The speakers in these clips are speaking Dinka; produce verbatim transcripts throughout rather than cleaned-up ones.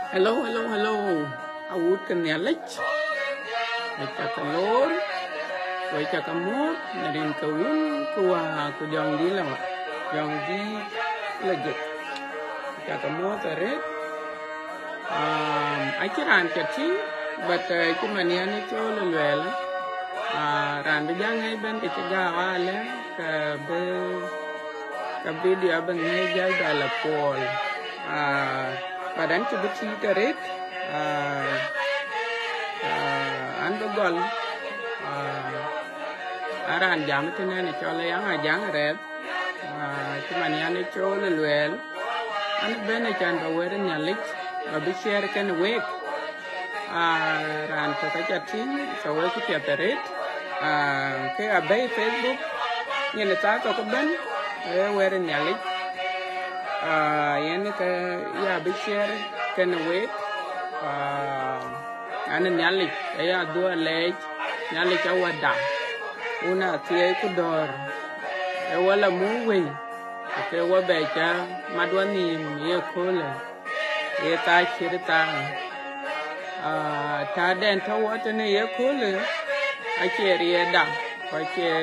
Hello, hello, hello. Awut ke Nhialic. Wek ca ke lor. Wek ca ke muɔ̈th. Në rin ke Wun ku Wä ku Jɔŋdït la wa. Jɔŋdït la jek. Wek ca ke muɔ̈th arëët. Um, acïn raan ca tïŋ, but, uh, cï man yɛn ë cɔl ë luɛɛl, uh, raan bï jɔ ŋɛc bɛ̈n ke cï gääu alë, ke bï, ke video bï ŋɛc jäl bɛ la puɔl. Uh, but an cï bï tït arëët, uh, uh, an bï gɔl, uh, an raan jam tënɛn ë cɔl Ayaŋ Ajaŋ Rɛɛth. Ah, cï man yɛn ë cɔl ë luɛɛl, an bɛ̈n ë can bä wɛ̈t ë Nhialic, bä bï share kenë week. Ah, raan tök aca tïŋ, ke wek cï piɛth arëët. Ah, ke abɛ̈i Facebook, nyin ë thaa thok ëbɛ̈n, ee wɛ̈t ë Nhialic. Ah, yen ke ya bï share kenë week. Ah, an ë Nhialic aya dhuɔ alɛɛc, Nhialic Awäda, Wun athiɛɛi ku dɔ̈ɔ̈r, ee wä la muk wëi, ke wä bɛ cä mat wä nhïïm ye köölë, ye thaa cït thaa. Ah, täädɛn tɔ̈ wä tënë ye köölë, acie riɛɛtda, ku acie,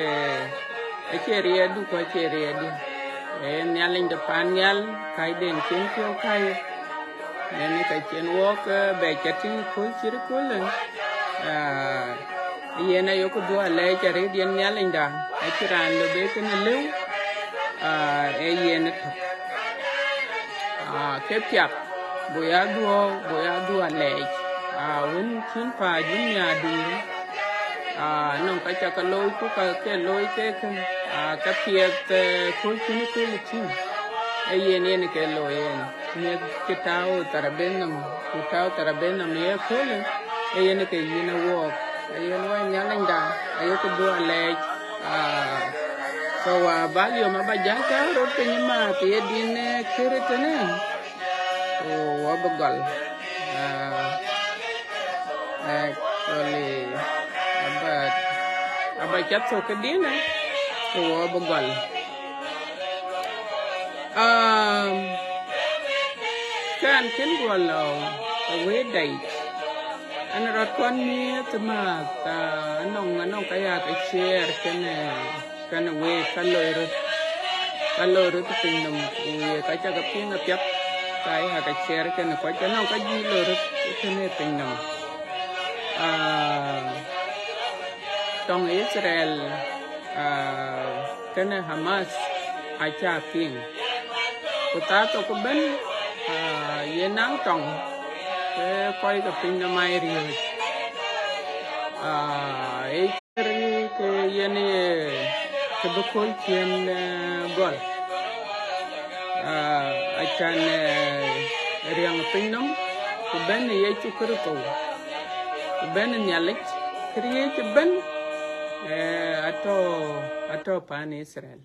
acie riɛɛtdu, ku acie riɛɛtdiɛ̈. Ee Nhialic de pan nhial, kacden cïn piɔ̈u kac. Yen ka cïn wɔk, eh, bɛ cä tïŋ köl cït köl, eh, yen ayok dhuɔ alɛɛc arëët yen Nhialicda, acïn raan lɔ bï kënë lëu, ah, ee yen ë tök. Ah, ke piath, buk ya dhuɔ, buk ya dhuɔ alɛɛc. Ah, wën cïn pääc wën nhiaardiɛ̈, ah, nɔŋ ka ca ke looi ku ka ke looi kek, ah, ka piɛth, eh, köl cïn köl tïŋ. Ee yen, yen ke looi yen. Miëth cï tääu tharabeth nɔm, ku tääu tharabeth nɔm ye köölë, ee yen ke yïn ë wɔɔk. Ee yen wɔ Nhialicda, ayok dhuɔ alɛɛc. Ah, so, wa bal yom aba jäl tääu röt piny ëmääth ye din, eh, kërë tënë, ku wɔ bï gɔl. Ah, actually, aba, aba cath thok këdinë, ku wɔ bï gɔl. Um, kɛn kën guɔ lɔ ë wëëtda yic. An rɔt kɔn miëth ëmääth, ah, anɔŋ, anɔŋ ka ya ke share kenë, kenë week ka loi röt. Ka loi röt piny nɔm, ku ye ka ca ke piŋ apiɛth, ka ya ke share kenë kɔc, anɔŋ ka juëc loi röt kenë piny nɔm. Ah, tɔŋ Israel, ah, kenë Hamas aca piŋ. Ku thaa thok ëbɛ̈n, ah, ye naŋ tɔŋ, ke kɔc ke piny nɔm aa riɔ̈ɔ̈c. Ah, ee cït ke yen ye ke bï köl ciëën, eh, gɔl. Ah, acan, eh, riɛŋ piny nɔm, ku bɛ̈n ë Yecu Kërtho, ku bɛ̈n ë Nhialic, këriëëc ëbɛ̈n, eh, atɔ̈, atɔ̈ pan Israel.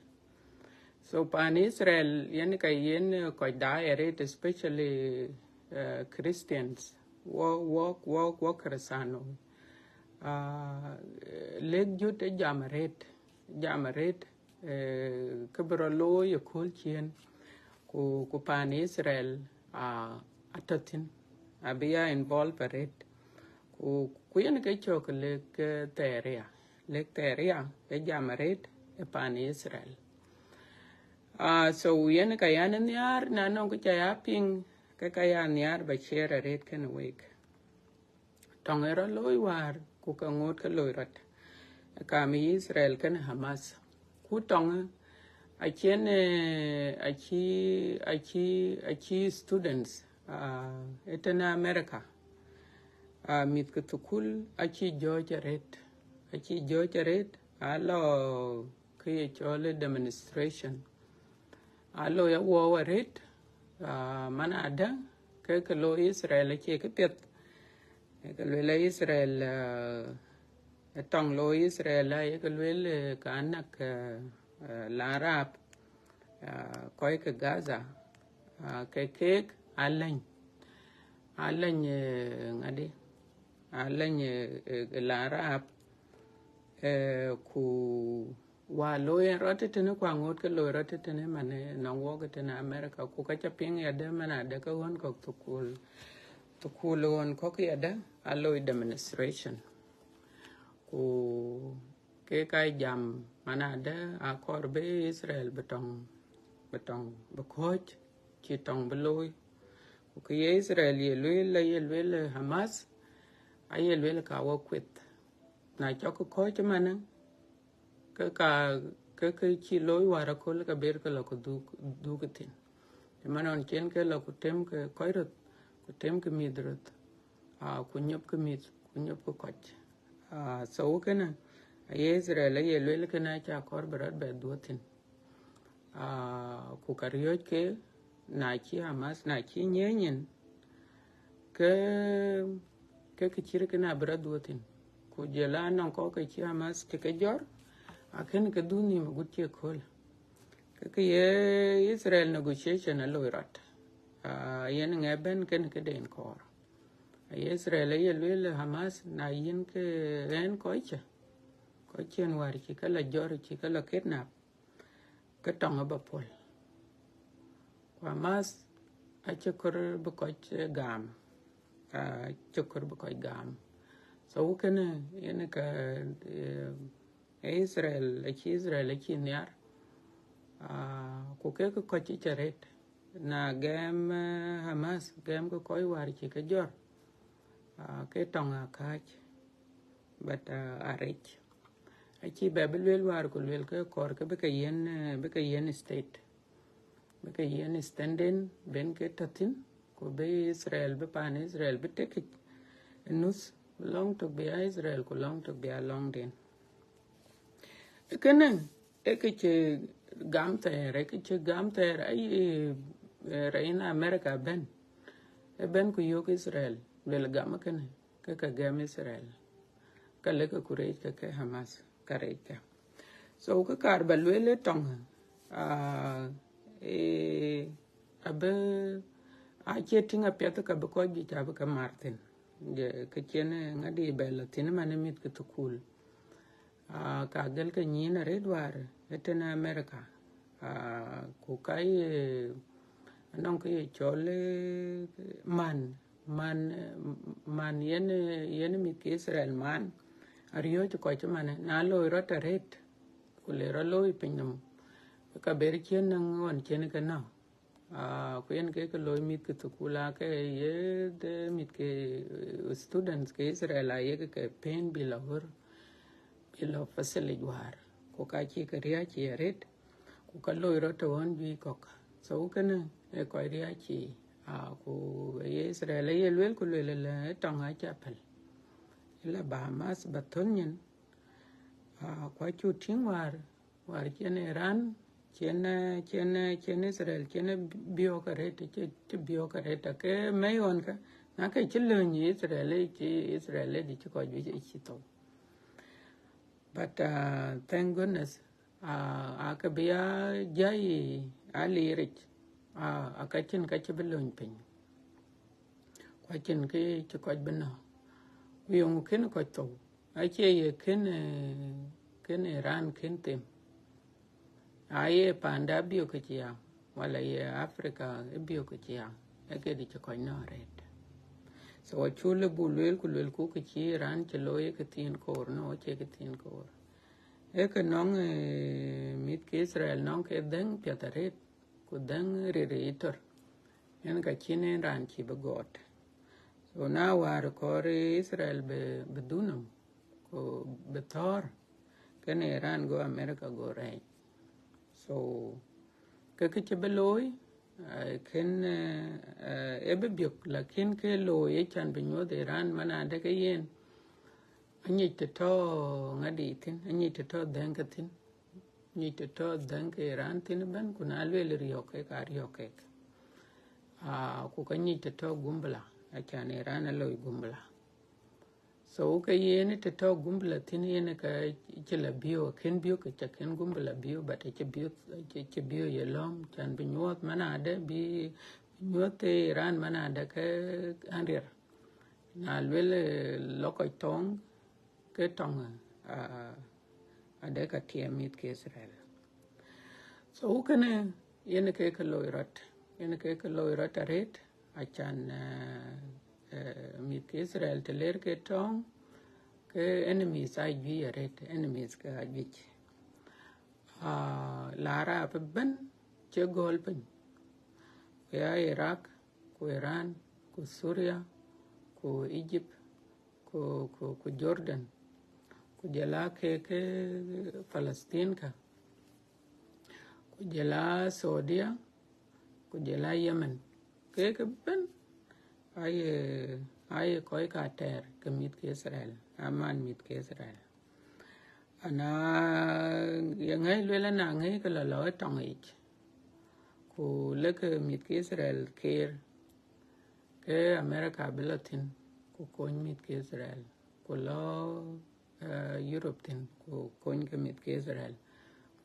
So pan Israel yen ka yen, eh, kɔc daai arëët, especially, eh, Christians, wɔ, wɔ, wɔ, wɔ Kërëthänooi. Ah, lëk jut ë jam arëët, jam arëët, eh, kë bï rɔt looi ë köl ciëën, ku, ku pan Israel, ah, atɔ̈ thïn, abï ya involve arëët. Ku, ku yen ke cɔk lëk, eh, thɛɛr ëya, lëk thɛɛr ëya, ë jam arëët ë pan Israel. Uh, so yen ka yan nhiaar, na nɔŋ kë ca ya piŋ, ke ka ya nhiaar ba share arëët kënë wek. Tɔŋ ë rɔt looi wäär, ku ka ŋoot ke looi rɔt. Kam Israel kënë Hamas. Ku tɔŋ, acien, eh, aci, aci, aci students, uh, ëtënë America. Uh, mïth ke thukul aci jɔɔc arëët. Aci jɔɔc arëët, alɔ kë ye cɔl demonstration. Alɔ ya wuɔɔu arëët, uh, man adë, ke ke looi Israel acie kë piɛth. Ke luel Israel, uh, ë tɔŋ looi Israel, aye ke luel, eh, ka nak, eh, eh, la Arab, ah, kɔc ke Gaza, ah, ke keek alɛny, alɛny, eh, ŋadi, alɛny, eh, eh, la Arab, eh, ku wa looi en rɔt tëtënë, ku aŋoot ke looi rɔt tëtënë, man, eh, nɔŋ wɔk tëtënë America, ku ka ca piŋ yadë, man adë ke ɣön kɔ̈k thukul, thukul ɣön kɔ̈k yadë, a looi demonstration. Ku ke ka jam, man adë akɔɔr bï Israel bï tɔŋ, bï tɔŋ, bï kɔ̈ɔ̈c, cï tɔŋ bï looi. Ku kë ye Israel ye lueel, aye lueel Hamas, aye lueel ka wɔ kueth. Na cɔk kɔ̈ɔ̈c ëmanë, ke ka, ke, ke cï looi wäär aköl, ke ber ke lɔ ku dhuk, dhuk thïn. Ëmën ɣɔn cen ke lɔ ku tem ke kɔc röth, ku tem ke mïth röth, ah, ku nyop ke mïth, ku nyop ke kɔc. Ah, so kënë, aye Israel aye lueel kënë aca kɔɔr bï rɔt bɛ dhuɔ̈k thïn. Ah, ku ka riɔ̈ɔ̈c ke, na cï Hamas, na cï nyiëëny nyin, ke, ke kë cït kënë abï rɔt dhuɔ̈k thïn. Ku jɔl a nɔŋ kɔ̈k ke cï Hamas cï ke jɔr, akën ke dhuk nhïïm agut cï kööl. Ke kë ye Israel negotiation aloi rɔt. Ah, yen ŋɛ bɛ̈n kën këden kɔɔr. Aye Israel aye lueel Hamas, na yïn ke ɣɛn kɔc cä, kɔc cïn wäär cï ke lɔ jɔr, cï ke lɔ kidnap, ke tɔŋ aba puɔl. Ku Hamas acï kɔɔr bï kɔc gam, ah, acï kɔɔr bï kɔc gam. So kënë yen ka, eh, Israel, acï Israel acï nhiar, ah, ku kek kɔc cï cä rëët. Na gɛm, eh, Hamas, gɛm ke kɔc wäär cï ke jɔr, ah, ke tɔŋ akääc, but, ah, arëc. Acï bɛ bï lueel wäär ku lueel ke kɔɔr ke bï ke yiën, eh, bï ke yiën state. Bï ke yiën stand-in, ben ke tɔ̈ thïn, ku bï Israel, bï paan Israel bï tekic nuth, lɔŋ tök bï ya Israel, ku lɔŋ tök bï ya lɔŋden. Kënë, ee kë cï gam thɛɛr, ee kë cï gam thɛɛr, aye, eh, rɛy America bɛ̈n. Ee bɛ̈n ku yök Israel, luel gam kënë, ke ke gɛm Israel. Ka lek ku reec ke ke Hamas, ka reec ke. So, kë kaar ba lueel ë tɔŋ, ah, eh, abï, acie tïŋ apiɛth ka bï kɔc juëc abï ke mar thïn. Je, ke cïn, eh, ŋadi bɛ lɔ thïn man ë mïth ke thukul. Ah, ka gël ke nyïn arëët wäär ëtënë America. Ah, ku ka ye, anɔŋ kë ye cɔl, eh, man, man, eh, man yen, eh, yen mïth ke Israel man, ariɔ̈ɔ̈c kɔc ëmanë, na loi rɔt arëët, ku le rɔt looi piny nɔm, ka ber cien nɔŋ ɣɔn cien ke nɔ̈k. Ah, ku yen ke ke looi mïth ke thukul, ake ye de mïth ke, eh, students ke Israel, aye ke ke pën bï lɔ ɣör, bï lɔ facility wäär. Ku ka cï ke riääc ye arëët, ku ka loi rɔt të ɣɔn juëc kɔ̈k. So kënë ee kɔc riääc, ah, ku ye Israel aye lueel ku lueel ëlë, ë tɔŋ aca päl. Ëlë ba Hamas ba thöl nyin, ah, ku acuk tïŋ wäär, wäär cïn Iran, cïn, eh, cïn, eh, cïn Israel, cïn, eh, biɔ̈ɔ̈k arëët, cï, cï biɔ̈ɔ̈k arëët, ke mɛi ɣɔn kä, na ke cï lööny Israel, eh, cï Israel, eh, dï cï kɔc juëc, eh, cï thou. But, uh, thank goodness, uh, ake bï ya jai aliric, uh, aka cïn ka cï bï lööny piny. Ku acïn kë cï kɔc bï nɔ̈k. Ku yöŋ kën kɔc thou. Acie ye kën, eh, kën Iran kën them. Aye panda biökic ya, wala ye Africa biökic ya, ee këdï cï kɔc nɔ̈k arëët. So acuk lëu buk lueel ku luelku kë cï Iran cï looi ë këthiin koor, no, acie këthiin koor. Ee ke nɔŋ, eh, mïth ke Itharel nɔŋ ke dhëŋ piɛth arëët, ku dhëŋ ril ë tɔ̈r, yen ka cïn en raan cïï bï gɔɔt. So na wäär kɔɔr Itharel bï, bï dhuk nɔm, ku bï thɔ̈ɔ̈r, kënë Iran go America go rɛɛc. So ke kë cï bï looi, eh, kën, eh, eh, ë bï biök, lakin ke looi ë can bï nyuɔ̈th Iran man adë ke yen. Anyic të tɔ̈ ŋadï thïn, anyic të tɔ̈ dhëŋ ke thïn, anyic të tɔ̈ dhëŋ ke Iran thïn ëbɛ̈n, ku na lueel riɔ̈k kek, a riɔ̈k kek. Ah, ku ka nyic të tɔ̈ Gumbula, acan Iran aloi Gumbula. So ke yen të tɔ̈ Gumbula thïn yen ka cï la biöök, akën biöök, aca kën Gumbula biöök, but acï biöök, acï, acï biöök ye lɔ̈ɔ̈m, can bï nyuɔ̈th man adë, bï nyuɔ̈th Iran man adë ke an riɛr. Na lueel, eh, lɔ kɔc tɔŋ, ke tɔŋ, ah, adë ka tiɛɛm mïth ke Itharel. So kënë yen ke ke looi rɔt, yen ke ke looi rɔt arëët, acan, eh, eh, mïth ke Itharel të ler ke tɔŋ, ke enemies aa juëc arëët, enemies ke aa juëc. Ah, la Arab ëbɛ̈n cï gɔ̈ɔ̈l piny, ku ya Iraq, ku Iran, ku Syria, ku Egypt, ku, ku, ku Jordan, ku jɔl a ke, ke Palestine ka, ku jɔl a Saudia, ku jɔl a Yemen. Kek ëbɛ̈n aye, aye kɔc ka tɛɛr ke mïth ke Itharel, aman mïth ke Itharel. Ana ye ŋäc lueel, ana ŋäc ke lɔ lɔ ë tɔŋ yic, ku lëk mïth ke Itharel keer, ke America bï lɔ thïn, ku kony mïth ke Itharel, ku lɔ, eh, Europe thïn, ku kony ke mïth ke Itharel.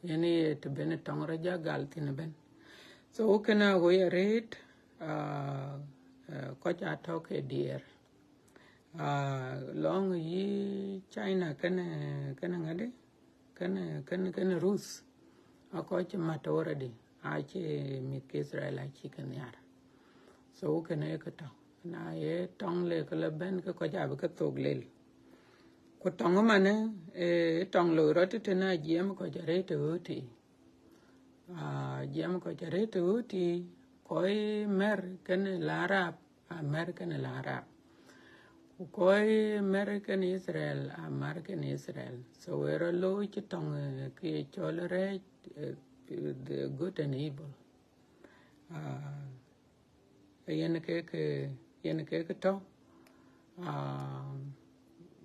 Yen ye të ben tɔŋ rɔt ja gal thïn ëbɛ̈n. So kënë aɣoi arëët, ah, eh, kɔc aa tɔ̈ ke diɛɛr. Ah, lɔŋ yï China kënë, kënë ŋadï, kënë, kënë, kënë Ruth, akɔc cï mat already, acï mïth ke Itharel acï ke nhiaar. So kënë ë kë tɔ̈, na ye tɔŋ le ke lɔ bɛ̈n, ke kɔc abï ke thok lel. Ku tɔŋ ëmanë, eh, tɔŋ loi rɔt tëtënë, ajiɛɛm kɔc arëët ë ɣööt yiic. Ah, jiɛɛm kɔc arëët ë ɣööt yiic, kɔc mɛ̈r kenë la Arab, amɛ̈r kenë la Arab. Ku kɔc mɛ̈r kenë Itharel, amɛ̈r kenë Itharel. So ë rɔt looi cï tɔŋ, eh, kë ye cɔl rɛɛc, eh, the good and evil. Ah, yen ke, ke, yen ke, ke tɔ̈. Ah,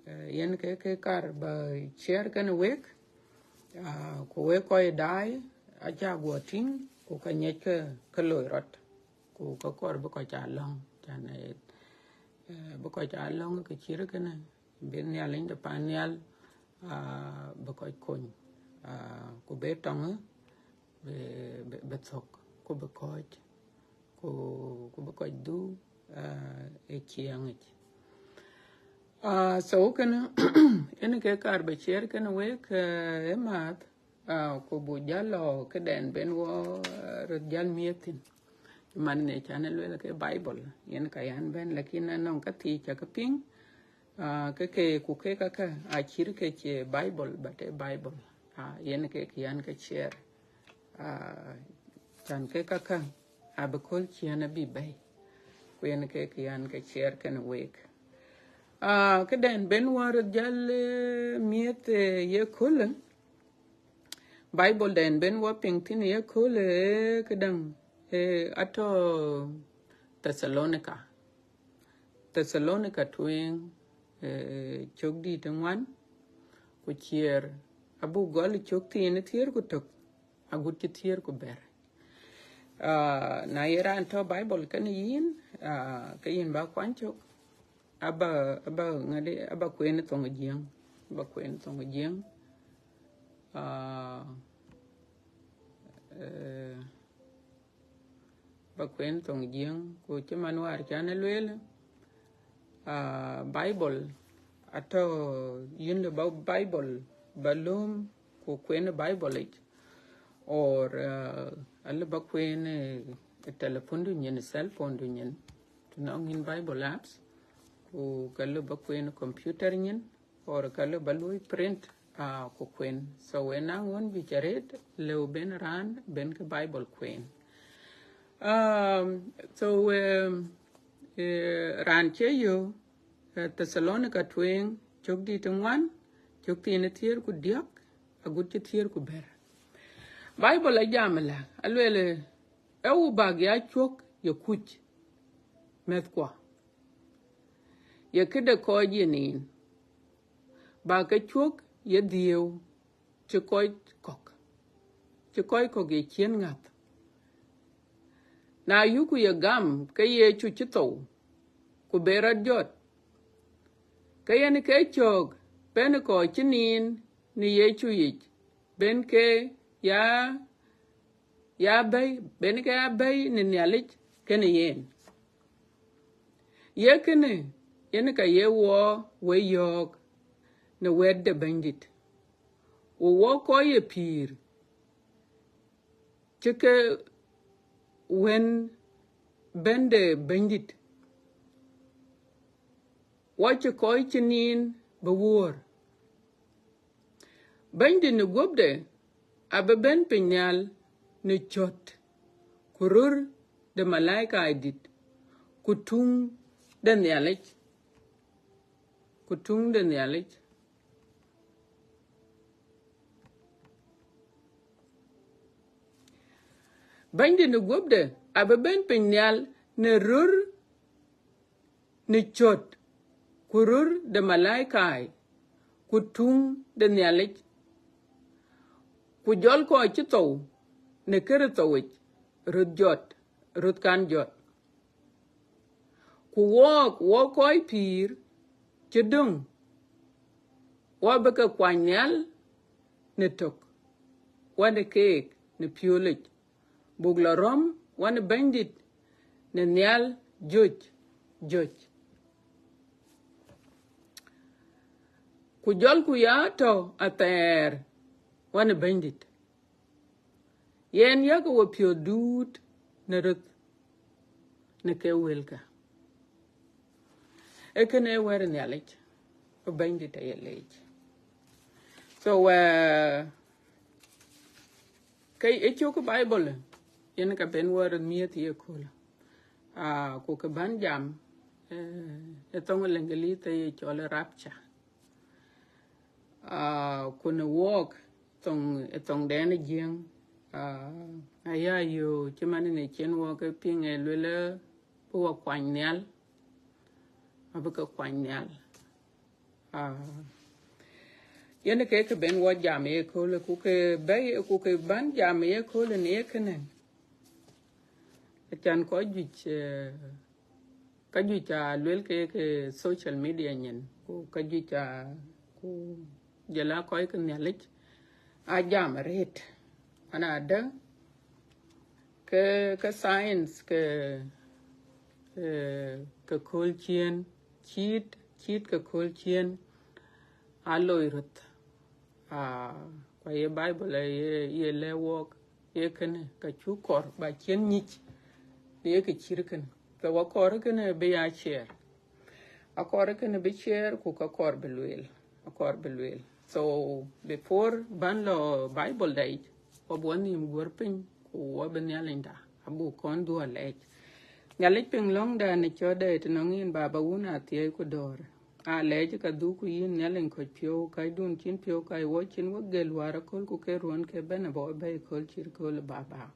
eh, yen ke, ke kar ba share kenë wek. Ah, ku wek kɔc daai, aca guɔ tïŋ, ku ka nyiɛc ke, ke loi rɔt. Ku ka kɔɔr bï kɔc aa lɔ̈ŋ, can, eh, eh, bï kɔc aa lɔ̈ŋ ke cït kënë, bï Nhialic de pan nhial, ah, bï kɔc kony, ah, ku bï tɔŋ, bï, bï, bï thök, ku bï kɔ̈ɔ̈c, ku, ku bï kɔc dhuk, ah, ë ciɛɛŋ yic. Ah, so kënë, yen ke kar ba share kenë wek, eh, ëmääth, ah, ku buk jäl lɔ këdɛn ben wɔ, eh, röt jäl miëth thïn. Man në can ë lueel ke Bible, yen ka yan bɛ̈n, lakin anɔŋ ka thiëc ca ke piŋ, ah, ke ke, ku ke ka ka, acït ke cie Bible, but ë Bible. Ah, yen ke kë yan ke share. Ah, can ke ka ka, abï köl ciëën abï bɛ̈i. Ku yen ke kë yan ke share kenë wek. Ah, këdɛn ben wɔ röt jäl, eh, miëth, eh, ye köölë. Bible dɛn ben wɔ piŋ thïn ye köölë, eh, këdäŋ, eh, atɔ̈ Thessalonica. Thessalonica tueŋ, eh, cök dït ë ŋuan, ku ciëër, abuk gɔl cök thiin ë thiëër ku tök, agut cï thiëër ku bɛ̈t. Ah, na ye raan tɔ̈ Bible kenë yïn, ah, ke yïn ba kuany cök, aba, aba ŋadï, aba kueen thoŋ ë Jiëŋ, aba kueen thoŋ ë Jiëŋ. Ah, eh, ba kueen thoŋ Jiëŋ, ku cï man wäär can ë lueel, ah, Bible, atɔ̈ yïn lë ba Bible ba lööm ku kueen Bible yic, or, ah, alë ba kueen, eh, telephone du nyin, cell phone du nyin, të nɔŋ yïn Bible apps, ku ka lë ba kueen computer nyin, or ka lë ba luɔi print, uh, ku kuen. So ë naŋ ɣön juëc arëët lëu ben raan ben ke Bible kuen. Um, so um, uh, raan cï yök, uh, Thessalonica tueŋ, cök dït ë ŋuan, cök thiin ë thiëër ku diäk agut cï thiëër ku bɛ̈t. Bible ajam ëlä, alueel, ee wu bäk ya cuök ye kuc mɛ̈thkuɔ, ye këde kɔc ye nin, bäk ke cuök ye dhiëëu cï kɔc kɔ̈k, cï kɔc kɔ̈k ye ciën ŋäth. Na yuku ye gam ke Yecu cï thou, ku be rɔt jɔt, ke yen ke cöök ben kɔc cï nin në Yecu yic, ben ke ya, ya bɛ̈i, ben ke ya bɛ̈i në Nhialic kenë yen. Ye kënë, yen ka ye wɔ we yɔ̈ɔ̈k në wɛ̈t de Bɛ̈nydït, wo wɔ kɔc ye pïïr, cï ke wën ben de Bɛ̈nydït, wɔ cï kɔc cï nin bï wuɔ̈ɔ̈r. Bɛ̈nydït në guöpde abï ben piny nhial në cöt ku röör de malaika dït, ku tuŋ de Nhialic, ku tuŋ de Nhialic. Bɛ̈nydït në guöpde abï ben piny nhial në röör, në cöt ku röör de malaikai, ku tuŋ de Nhialic, ku jɔl kɔc cï thou në Kërtho yic röt jɔt, röt kan jɔt. Ku wɔɔk, wɔ kɔc pïïr cï döŋ, wɔ bï ke kuany nhial në tök, wɔ në keek në piöölic, buk lɔ rɔ̈m wɔ në Bɛ̈nydït në nhial jöc jöc. Ku jɔlku ya tɔ̈ athɛɛr wɔ në Bɛ̈nydït. Yen yakë we piɔ̈ɔ̈th duut në röth në ke wëlkä. Ee kënë ee wɛ̈t Nhialic, ku Bɛ̈nydït aye leec. So, uh, ke ë cök Bible, yen ka ben wɔ röt miëth ye köölë. Ah, ku kë bän jam, eh, ë thoŋ Lëŋgëlith aye cɔl rapture. Ah, ku në wɔɔk thoŋ, ë thoŋden ë Jiëŋ, ah, aya yo cï man në cïn wɔɔk ë piŋ ë luelë bï wɔ kuany nhial, abï ke kuany nhial. Ah, yen ke kë ben wɔ jam ye köölë, ku kë bɛ̈i, ku kë bän jam ye köölë në ye kënë. Acan kɔc juëc, eh, ka juëc aa luel ke, ke social media nyin, ku ka juëc aa, ku jɔl aa kɔc ke Nhialic aa jam arëët. Anadë ke, ke science ke, eh, ke kööl ciëën, cït, cït ke kööl ciëën aa loi röth. Ah, ku aye Bible aye, ye lɛ̈k wɔɔk, ye kënë ka cuk kɔɔr ba ciɛ̈n nyic në ye kë cït kënë. Ke wɔ kɔɔr kënë bï ya ciɛɛr. Akɔɔr kënë bï ciɛɛr, ku ka kɔɔr bï lueel. Akɔɔr bï lueel. So, before bän lɔ Bible da yic, wɔ bï wɔ nhïïm guɔ̈r piny, ku wɔ bï Nhialic da abuk kɔn dhuɔ̈k lɛɛc. Nhialic piŋ lɔ̈ŋda në cɔ̈tda ë tënɔŋ yïn, Baba, Wun, Athiɛɛi ku Dɔ̈ɔ̈r. Aa lɛɛc ka dhuk ku yïn Nhialic kɔc piɔ̈u, kacdun cïn piɔ̈u, kac wɔ cïn wek gël wäär aköl, ku ke ruɔ̈n ke bɛ̈n abɔ̈ bɛ̈i kööl cït kööl, Baba.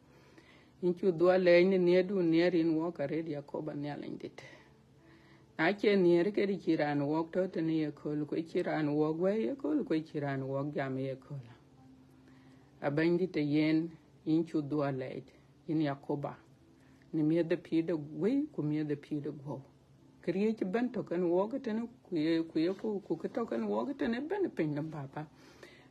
Yïn cuk dhuɔ̈k lɛɛc në nhiëërdun nhiëër yïn wɔɔk arëët, Yakoba Nhialic dït. Na cie nhiëër ke dï cï raan wɔɔk tɔ̈ tënë ye kööl, ku cï raan wɔɔk wɛ̈i ye kööl, ku cï raan wɔɔk jam ye kööl. A Bɛ̈nydït ë yen, yïn cuk dhuɔ̈k lɛɛc, yïn Yakoba, në miëth de pïïr de wëi ku miëth de pïïr de guɔ̈u. Këriëëc ëbɛ̈n tɔ̈ kenë wɔɔk ëtënë, ku ye, ku ye, ku, ku kë tɔ̈ kenë wɔɔk ëtënë ëbɛ̈n ë pinynhom, Baba.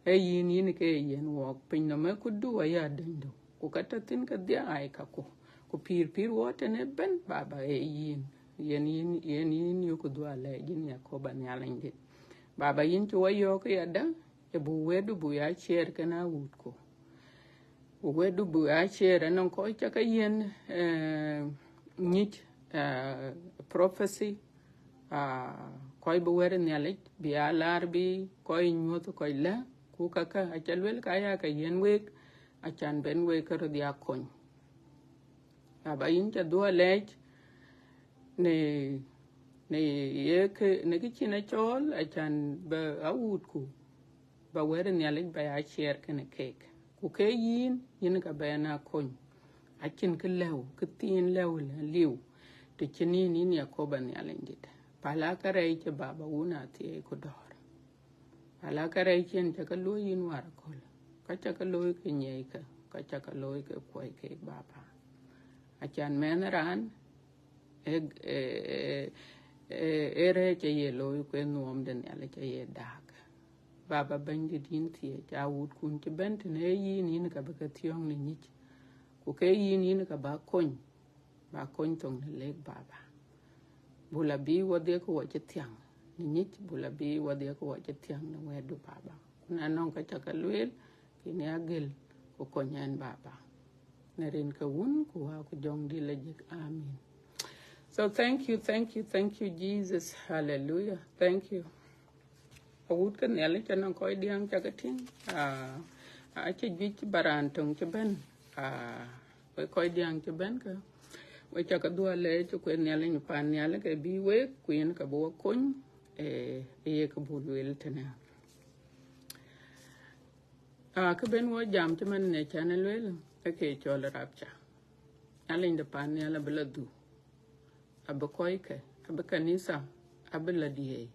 Ee yïn, yïn ke ye yiɛ̈n wɔɔk, pinynhom ee këdu, aya dönydu. Ku ka tɔ̈ thïn kedhie aa ye käku. Ku pïïr pïïr wɔɔk tënë ëbɛ̈n, Baba, ee yïn. Yen yïn, yen yïn yuk dhuɔ̈k lɛɛc, yïn Yakoba Nhialic dït. Baba, yïn cï wɔ yɔ̈ɔ̈k ë yadäŋ, ë buk wɛ̈tdu buk ya ciɛɛr kenë awuutku. Ku wɛ̈tdu buk ya ciɛɛr, anɔŋ kɔc ca ke yiɛ̈n, eh, nyic, eh, prophecy, ah, kɔc bï wɛ̈t Nhialic bï ya laar, bï kɔc nyuɔ̈th kɔc lɛ̈k, Ku käkkä aca lueel ka ya ke yiën week, acan bɛn week ke röt ya kony. Baba, yïn ca dhuɔ̈k lɛc në, në ye kë, në kë cïn acɔɔl, acan ba awuutku, ba wɛ̈t Nhialic ba ya ciɛɛr kenë keek. Ku ke yïn, yïn ka bɛn a kony. Acïn kë lëu, kë thiin lëu la liu, të cïn yïn, yïn Yakoba Nhialic dït. Pälë kärɛc cï Baba Wun Athiɛɛi ku Dɔ̈ɔ̈r. Pälë kärɛc cïn ca ke looi yïn wäär aköl, ka ca ke looi ke nyiɛckë, ka ca ke looi ke kuɔckë, Baba. Acan mɛnh raan, ë, ë, ë, ë rɛɛc aye looi, ku ë nuɔɔm de Nhialic aye daak. Baba Bɛ̈nydït, yïn thiëëc, awuutkun cï bɛ̈n tënë, ee yïn, yïn ka bï ke thiɔ̈ɔ̈ŋ në nyic. Ku ke yïn, yïn ka bä kony, bä kony thoŋ në lek, Baba. Bu la bï wodhie ke wɔ cï thiäŋ në nyic, bu la bï wodhie ke wɔ cï thiäŋ në wɛ̈tdu, Baba. Ku na nɔŋ ka ca ke lueel, ke yïn ya gël ku kony ɛn, Baba. Në rin ke Wun ku Wä ku Jɔŋdït Lajik. Amin. So thank you, thank you, thank you, Jesus. Hallelujah. Thank you. Awut ke Nhialic, anɔŋ kɔc diäŋ ca ke tïŋ, ah, acï juëc ba raan töŋ cï bɛ̈n, ah, wek kɔc diäŋ cï bɛ̈n kä, wek ca ke dhuɔ̈k lɛc, cï kueen Nhialic pan nhial ke bï wek, ku yen ka bï wek kony, eh, ye kë buk lueel tënë. Ah, kë bɛ̈n wɔ jam cï man në can ë lueel, ë ke cɔl rapture. Nhialic de pan nhial abï la dhuk, abï kɔckë, abï kanitha, abï la diëëi.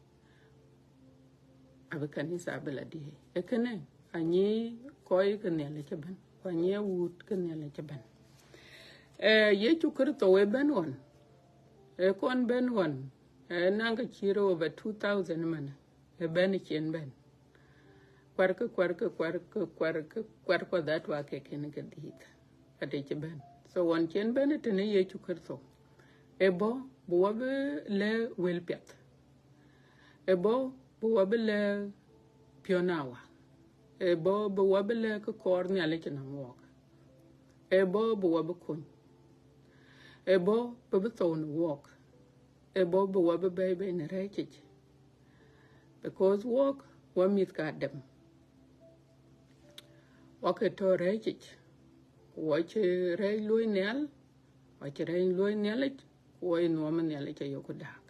Abï kanitha abï la diëëi. Ee kënë, anyic kɔc ke Nhialic ëbɛ̈n, ku anyic awut ke Nhialic ëbɛ̈n. Eh, Yecu Kërtho ë bɛ̈n ɣɔn, ë kɔn bɛ̈n ɣɔn, eh, naŋ ke cït over two thousand man, ë bɛ̈n cïn bɛ̈n. Kuarkë, kuarkë, kuarkë, kuarkë, kuarkë, that wa ke kën ke dhiëth. Ade cï bɛ̈n. So ɣɔn cïn bɛ̈n tënë Yecu Kërtho, ë bɔ̈ bï wɔ bï lɛ̈k wël piath. Ë bɔ̈ bï wɔ bï lɛ̈k piɔ̈n awä. Ë bɔ̈ bï wɔ bï lɛ̈k kë kɔɔr Nhialic nɔm wɔɔk. Ë bɔ̈ bï wɔ bï kony. Ë bɔ̈ bï bï thou në wɔɔk. Ë bɔ̈ bï wɔ bï bɛ̈i bei në rɛ̈ɛ̈cic. Because wɔɔk, wɔ mïth ke Adam. Wɔ ke tɔ̈ rɛ̈ɛ̈cic. Ku wɔ cï rɛ̈ɛ̈c luɔ̈i nhial, wɔ cï rɛ̈ɛ̈c luɔ̈i Nhialic, ku wɔ ë nuɔɔm Nhialic ayok daak.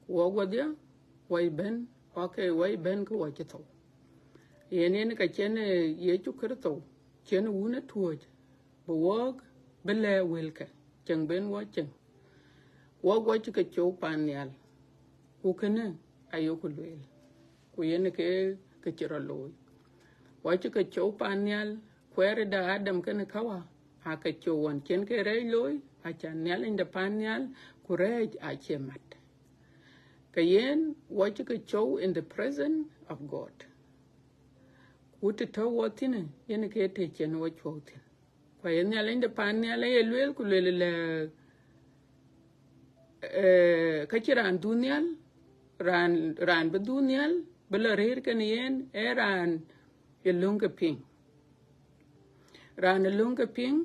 Ku wɔ guɔ̈dhia, wɔ ë bɛ̈n, wɔ ke, wɔ ë bɛ̈n ke wɔ cï thou. Yen, yen ka cïn, eh, Yecu Kërtho, cïn Wun ë tuɔ̈c, bï wɔɔk bï lɛ̈k wëlkë, cieŋ ben wɔ cieŋ. Wɔɔk wɔ cï ke cop pan nhial, ku kënë ayoku lueel, ku yen ke, ke cï rɔt looi. Wɔ cï ke cop pan nhial, kuɛɛrë de Adam kenë Kawa, aa ke cop ɣɔn cïn ke rɛ̈ɛ̈c looi, acan Nhialic de pan nhial, ku rɛ̈ɛ̈c acie mat. Ke yen, wɔ cï ke cop in the presence of God. Ku të tɔ̈ wɔ thïnë, yen ke të cïn wɔ cuɔ̈u thïn. Ku aye Nhialic de pan nhial aye lueel, ku lueel lɛ, eh, ka cï raan dhuk nhial, raan, raan bï dhuk nhial, bï la rëër kenë yen, ee raan ë löŋ ke piŋ. Raan ë löŋ ke piŋ,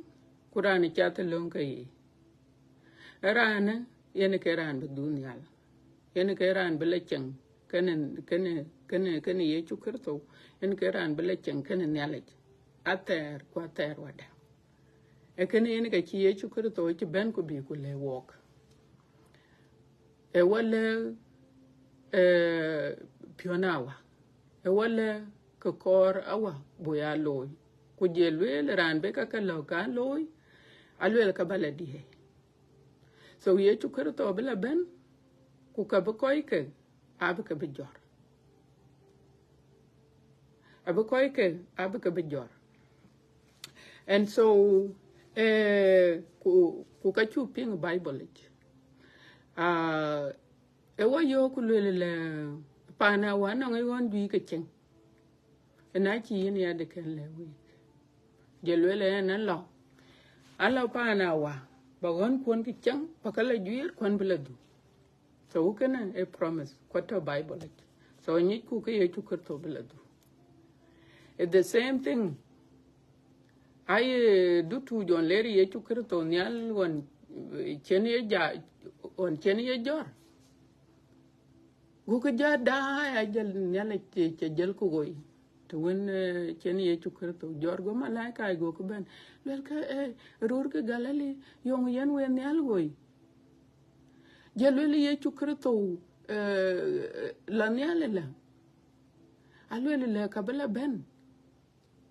ku raan ë cath ë löŋ ke yiic. Ee raanë, yen ke raan bï dhuk nhial. Yen ke raan bï la cieŋ kenë, kenë, kenë, kenë Yecu Kërtho, yen ke raan bï la cieŋ kenë Nhialic athɛɛr ku athɛɛr wadäŋ. Ee kënë yen ka cï Yecu Kërtho cï bɛ̈n ku bï ku lɛ̈k wɔɔk. Ë wɔ lɛ̈k, eh, piɔ̈n awä. Ë wɔ lɛ̈k kë kɔɔr awä buk ya looi. Ku jɔl lueel raan bï ka ke lɔ̈k ka looi, alueel ka bä la diëëi. So Yecu Kërtho abï la bɛ̈n, ku ka bï kɔckë, abï ke bï jɔt. Abï kɔckë, abï ke bï jɔt. And so, eh, ku, ku ka cuk piŋ Bible yic. Ah, ë wɔ yöök ku lueel lɛ, paan awä nɔŋ ë ɣɔn juëc ke cieŋ. Ëna cï yïn ya de kën lɛ̈k wïc. Jɔl lueel ë ɣɛn alɔ, alɔ paan awä, ba ɣɔn kuɔn ke cieŋ, ba ke la juiir, kuɔn bï la dhuk. So kënë ë promise, ku tɔ̈ Bible yic. So nyicku ke Yecu Kërtho bï la dhuk. It's the same thing. Aye dutuuc ɣɔn leer Yecu Kërtho nhial ɣɔn, eh, cïn ye ja, ɣɔn cïn ye jɔt. Gukë jɔt daai, ajɔl Nhialic cï, cï jɔl ku woi. Të wën, eh, cïn Yecu Kërtho, jɔt go malaika go kë bɛ̈n. Luelkë, eh, röörkë Galili, yöŋ yen we nhial woi. Jɔ luel Yecu Kërtho, eh, la nhial ëlä. Aluel ëlä ka bï la bɛ̈n.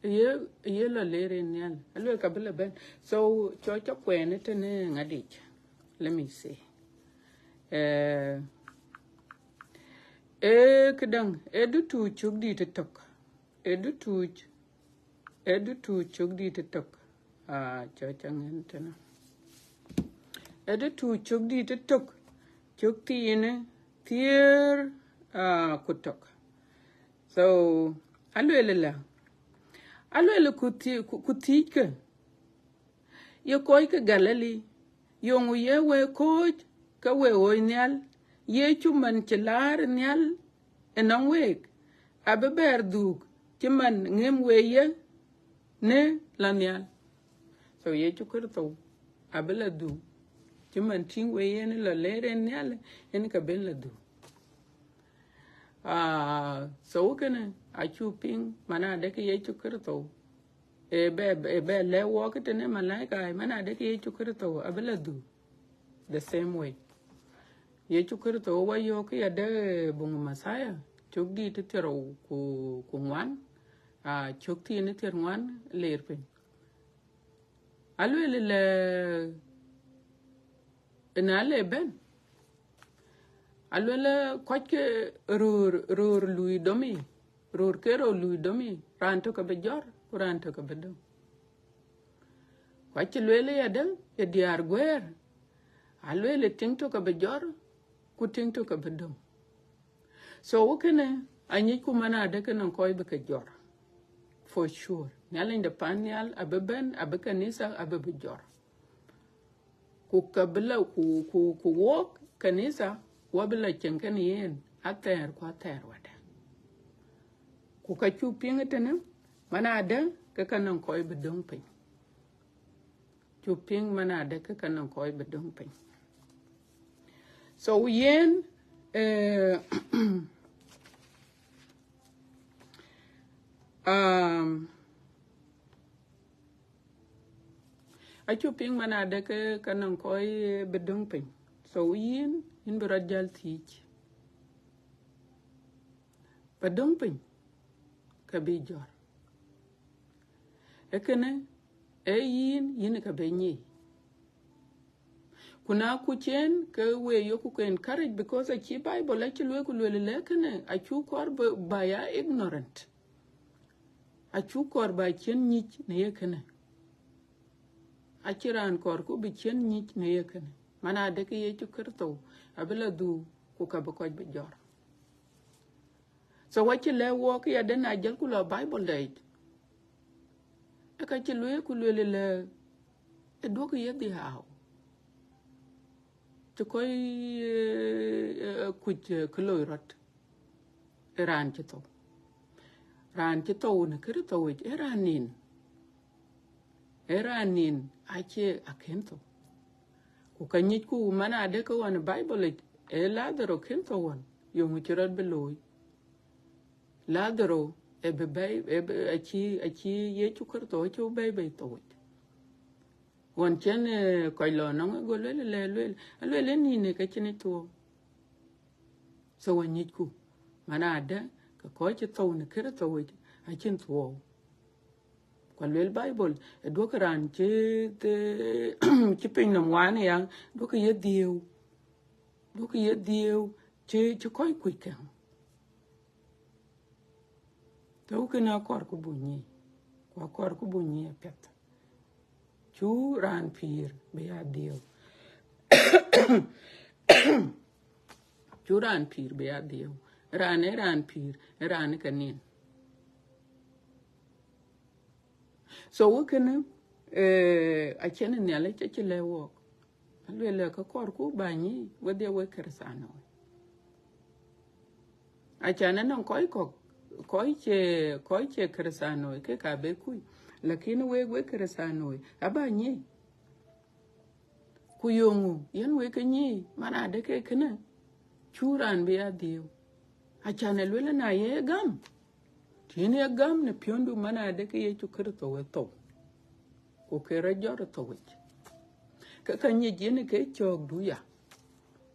Ye, ye la leer ë nhial. Aluel ka bï la bɛ̈n. So, cɔk ca kuɛɛn ë tënë ŋadic. Let me see. Eh, eh, këdäŋ, eh, dutuuc cök dït ë tök. Ee dutuuc, ee dutuuc cök dït ë tök. Ah, cɔk ca ŋɛn tënë. Ee dutuuc cök dït ë tök, cök thiinë thiëër, ah, ku tök. So, aluel ëlä. Aluel ku thi-, ku, ku thiickë. Ye kɔc ke Galili, yöŋ ye we kɔ̈ɔ̈c ke we ɣööc nhial, Yecu man cï laar nhial ënɔŋ week, abï bɛɛr dhuuk cï man ŋëm we ye në la nhial. So Yecu Kërtho abï la dhuuk, cï man tïŋ we yen la leer ë nhial, yen ka bïn la dhuuk. Ah, so kënë acuk piŋ, man adɛ̈ ke Yecu Kërtho, ë bɛ, ë bɛ lɛ̈k wɔk tënë malaika, man adɛ̈ ke Yecu Kërtho abï la dhuuk the same way. Yecu Kërtho wa yöök ya de buŋ Mathayo, cök dït ë thiërrou ku, ku ŋuan, ah, cök thiin ë thiërŋuan leer piny. Aluel ëlä, ëna le bɛ̈n. Aluel ë kɔc ke röör, röör lui domi, röör ke röör lui domi, raan tök abï jɔr, ku raan tök abï döŋ. Ku acï lueel ya de, ye diäär guëër, aluel ë tiŋ tök abï jɔr, ku tiŋ tök abï döŋ. So, wë kënë, anyicku man adɛ̈ ke nɔŋ kɔc bï ke jɔr. For sure. Nhialic de pan nhial abï bɛ̈n, abï kanitha, abï bï jɔr. Ku ka bï la, ku, ku, ku wok kanitha, wa bï la cieŋ kenë yen, athɛɛr ku athɛɛr wadɛ̈. Ku ka cuk piŋ ëtënë, man adɛ̈ ke ka nɔŋ kɔc bï döŋ piny. Cuk piŋ man adɛ̈ ke ka nɔŋ kɔc bï döŋ piny. So yen, eh, um, acuk piŋ man adɛ̈ ke ka nɔŋ kɔc bï döŋ piny. So yïn, yïn bï rɔt jäl thiic. Ba döŋ piny, ka bï jɔr. Ee kënë, ee yïn, yïn ka bï nyic. Ku na kuc yen, ke we yökku ke encourage, because acï Bible acï lueel ku lueel ëlä kënë, acuk kɔɔr ba, ba ya ignorant. Acuk kɔɔr ba ciɛ̈n nyic në ye kënë. Acïn raan kɔɔrku bï ciɛ̈n nyic në ye kënë. Man adɛ̈ ke Yecu Kërtho abï la dhuuk ku ka bï kɔc bï jɔr. So wa cï lɛ̈k wɔk ya de na jëlku la Bible dɛɛc. Ee ka cï lueel ku lueel ëlä, ë duɔ̈kkë ye dhiau. Cï kɔc, eh, eh, kuc, eh, kë loi rɔt. Ë raan cï thou. Raan cï thou në Kërtho yic, ë raan nin. Ë raan nin acie akën thou. Ku ka nyicku man adɛ̈ ke ɣɔn Bible yic, ee Ladharo kën thou ɣɔn, yöŋ cï rɔt bï looi. Ladharo ë bï bɛ̈i, ë bï, acï, acï Yecu Kërtho acï bɛ̈i bɛ̈i thou yic. Ɣɔn cïn, eh, kɔc lɔ nɔŋ, go lueel ëlä, lueel, alueel ë nïn ë ke cïn ë thuɔɔu. So wa nyicku, man adɛ̈ ke kɔc cï thou në Kërtho yic, acïn thuɔɔu. Ku alueel Bible, ë duɔ̈kkë raan cï, cï piny nɔm waan aya, duɔ̈kkë ye dhiau. Duɔ̈kkë ye dhiau, cï, cï kɔc kuc kɛ̈ŋ. Thou kënë akɔɔrku buk nyic, ku akɔɔrku buk nyic apiɛth. Cu raan pïïr bï ya dhiau. Cu raan pïïr bï ya dhiau. Raan ë raan pïïr, ë raan ë ke nin. So wë kënë, eh, acïn Nhialic acï lɛ̈k wɔk. Alueel ë ka kɔɔrku ba nyic, wedhie wek Kërthanoi. Acan anɔŋ kɔc kɔ̈k, kɔc cie, kɔc cie Kërthanoi, kek aa bï kuc. Lakin wek, wek Kërthanoi, aba nyic. Ku yöŋu, yen wek ke nyic, man adɛ̈ ke kënë, cu raan bï ya dhiau. Acan ë lueel na ye gam, Të yïn ye gäm në piɔ̈ndu man adë ke Yecu Kërtho ë thou, ku ke rɔt jɔt ë thou yic, ke ka nyic yen ke cökdu ya.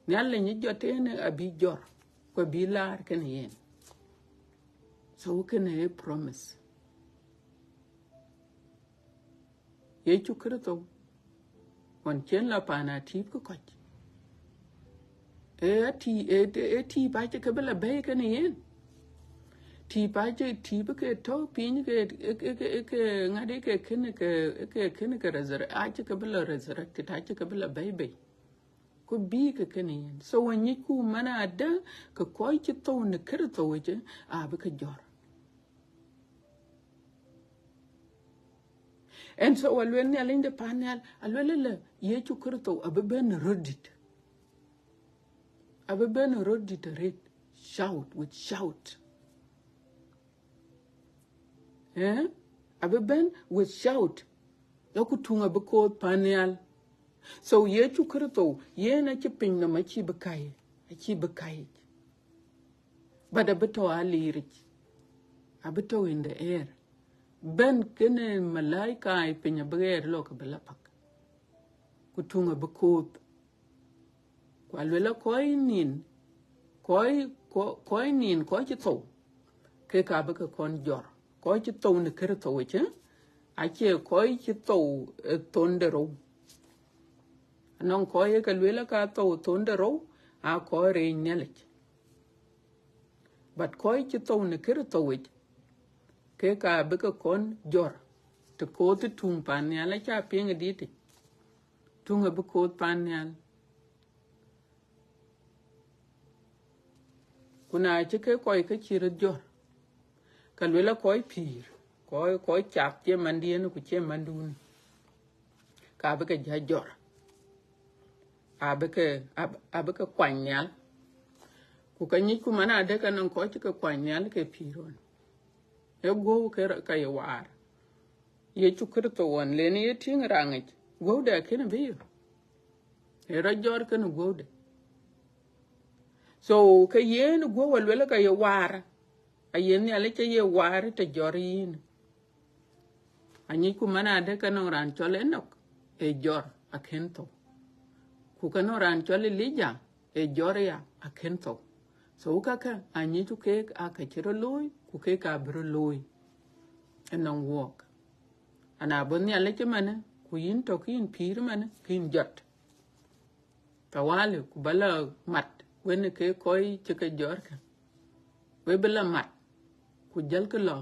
Nhialic ë jɔt yen abï jɔt, ku abï laar kënë yen. So kënë ë promise. Yecu Kërtho, ɣɔn cï en la paan atïïp ke kɔc, ee atï-, ee, ee tïïp acï ke bï la bɛ̈i kënë yen. Tïïp acï, tïïp ke tɔ̈ piny ke, ke, ke, ke, ke ŋadï ke kënë ke, ke kënë ke resurre-, acï ke bï la resurrected, acï ke bï la bɛ̈i bei. Ku bï ke kënë yen. So wɔ nyicku man adë ke kɔc cï thou në Kërtho yic, abï ke jɔt. And so aluel Nhialic de pan nhial, aluel ëlë Yecu Kërtho abï bɛ̈n röt dït. Abï bɛ̈n röt dït arëët, shout, with shout. Eh? Abï bɛ̈n with shout. Lɔ ku tuŋ abï koth pan nhial. So Yecu Kërtho, yen acï piny nɔm acï bï kai, acï bï kai. But abï tɔ̈ aliiric, abï tɔ̈ in the air. Bɛ̈n kënë malaika ë piny abï ɣɛɛr lɔ ke bï la pak, ku tuŋ abï koth. Ku aluel kɔc nin, kɔc, kɔc, kɔc nin, kɔc cï thou, kek abï ke kɔn jɔt. Kɔc cï thou në Kërtho yic, acie kɔc cï thou ë thon de rou. Anɔŋ kɔc ye ke lueel ka thou thon de rou, aa kɔc reec Nhialic. But kɔc cï thou në Kërtho yic, kek abï ke kɔn jɔt, të koth tuŋ pan nhial acä piŋ ë dïtic. Tuŋ abï koth pan nhial. Ku na cï ke kɔc ke cï röt jɔt, ka luel a kɔc pïïr, kɔc, kɔc cath cie mandiën ku cie mandun, ka bï ke jäl jɔt, abï ke, ab-, abï ke kuany nhial. Ku ka nyicku man adë ke nɔŋ kɔc cï ke kuany nhial ke pïïr ɣɔn. Ee guɔ̈u ke, ka ye waar. Yecu Kërtho ɣɔn len ye tïŋ raŋic, guɔ̈ude akën bï yök. Ee rɔt jɔt kënë guɔ̈ude. So ke yen guɔ̈u aluel ka ye waar, aye Nhialic aye waar të jɔt yïn. Anyicku man adë ke nɔŋ raan cɔl Enok, ee jɔt akën thou. Ku ke nɔŋ raan cɔl Elija, ee jɔt ya akën thou. So kakë anyicku keek aa ka cï rɔt looi, ku keek aa bï rɔt looi ënɔŋ wuɔk. Ana bɔ̈ Nhialic ëmënë, ku yïn tɔ̈ ke yïn pïïr ëmënë, ke yïn jɔt tawali, ku ba la mat wën ke kɔc cï ke jɔt kë. We bï la mat, ku jälkë lɔ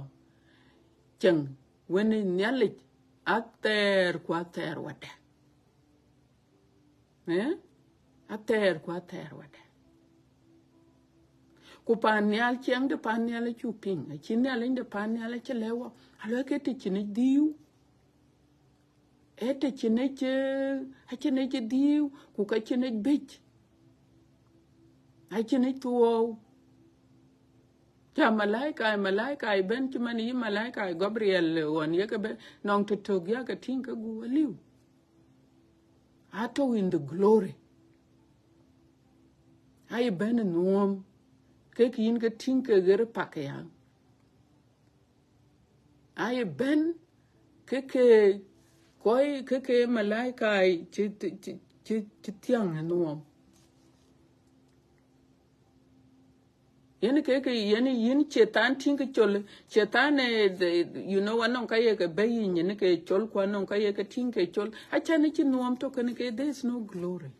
ceŋ wën Nhialic athɛɛr ku athɛɛr wadë. Eh? Athɛɛr ku athɛɛr wadë. Ku pan nhial, ciɛɛŋ de pan nhial acuk piŋ, acï Nhialic de pan nhial acï lɛ̈k wɔ, aluɛ̈k ke të cïn yic dhiu. Ee të cïn yic, eh, acïn yic dhiu, ku ka cïn yic bïc. Acïn yic thuɔɔu. Ca malaika, malaika ëbɛ̈n cï man yï malaika Gabriel ɣɔn ye ke bɛ̈n, nɔŋ të tök ya ke tïŋ ke gup aliu. Atɔ̈ in the glory. Aye bɛ̈n ë nuɔɔm, kek yïn ke tïŋ ke ɣer pak ya. Aye bɛ̈n ke ke kɔc, ke ke malaika cï, cï, cï, cï thiäŋ ë nuɔɔm. Yen ke ke yen yïn Catan tïŋ ke col, Catan, eh, the, you know, anɔŋ ka ye ke bɛ̈i yï nyin ke col, ku anɔŋ ka ye ke tïŋ ke col. Acän cï nuɔɔm tök kën ke, there is no glory.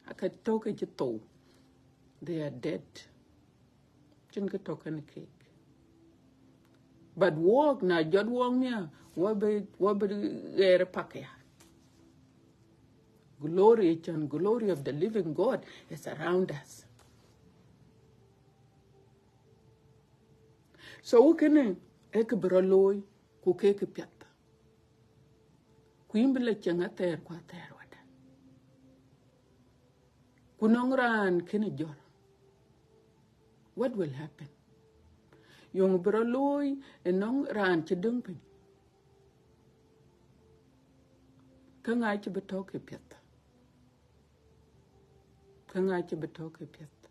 Aka tök ke cï thou. They are dead. Cïn ke tök kën keek. But wuɔk, na jɔt wuɔk miäk, wɔ bï, wɔ bï ɣer pak ya. Glory, cän glory of the living God is around us. So kënë ee kë bï rɔt looi, ku ke kë piɛth. Ku yïn bï la ceŋ athɛɛr ku athɛɛr wadë. Ku nɔŋ raan kënë jɔt. What will happen? Yöŋ bï rɔt looi ënɔŋ raan cï döŋ piny. Käŋ acï bï tɔ̈ ke piɛth. Käŋ acï bï tɔ̈ ke piɛth.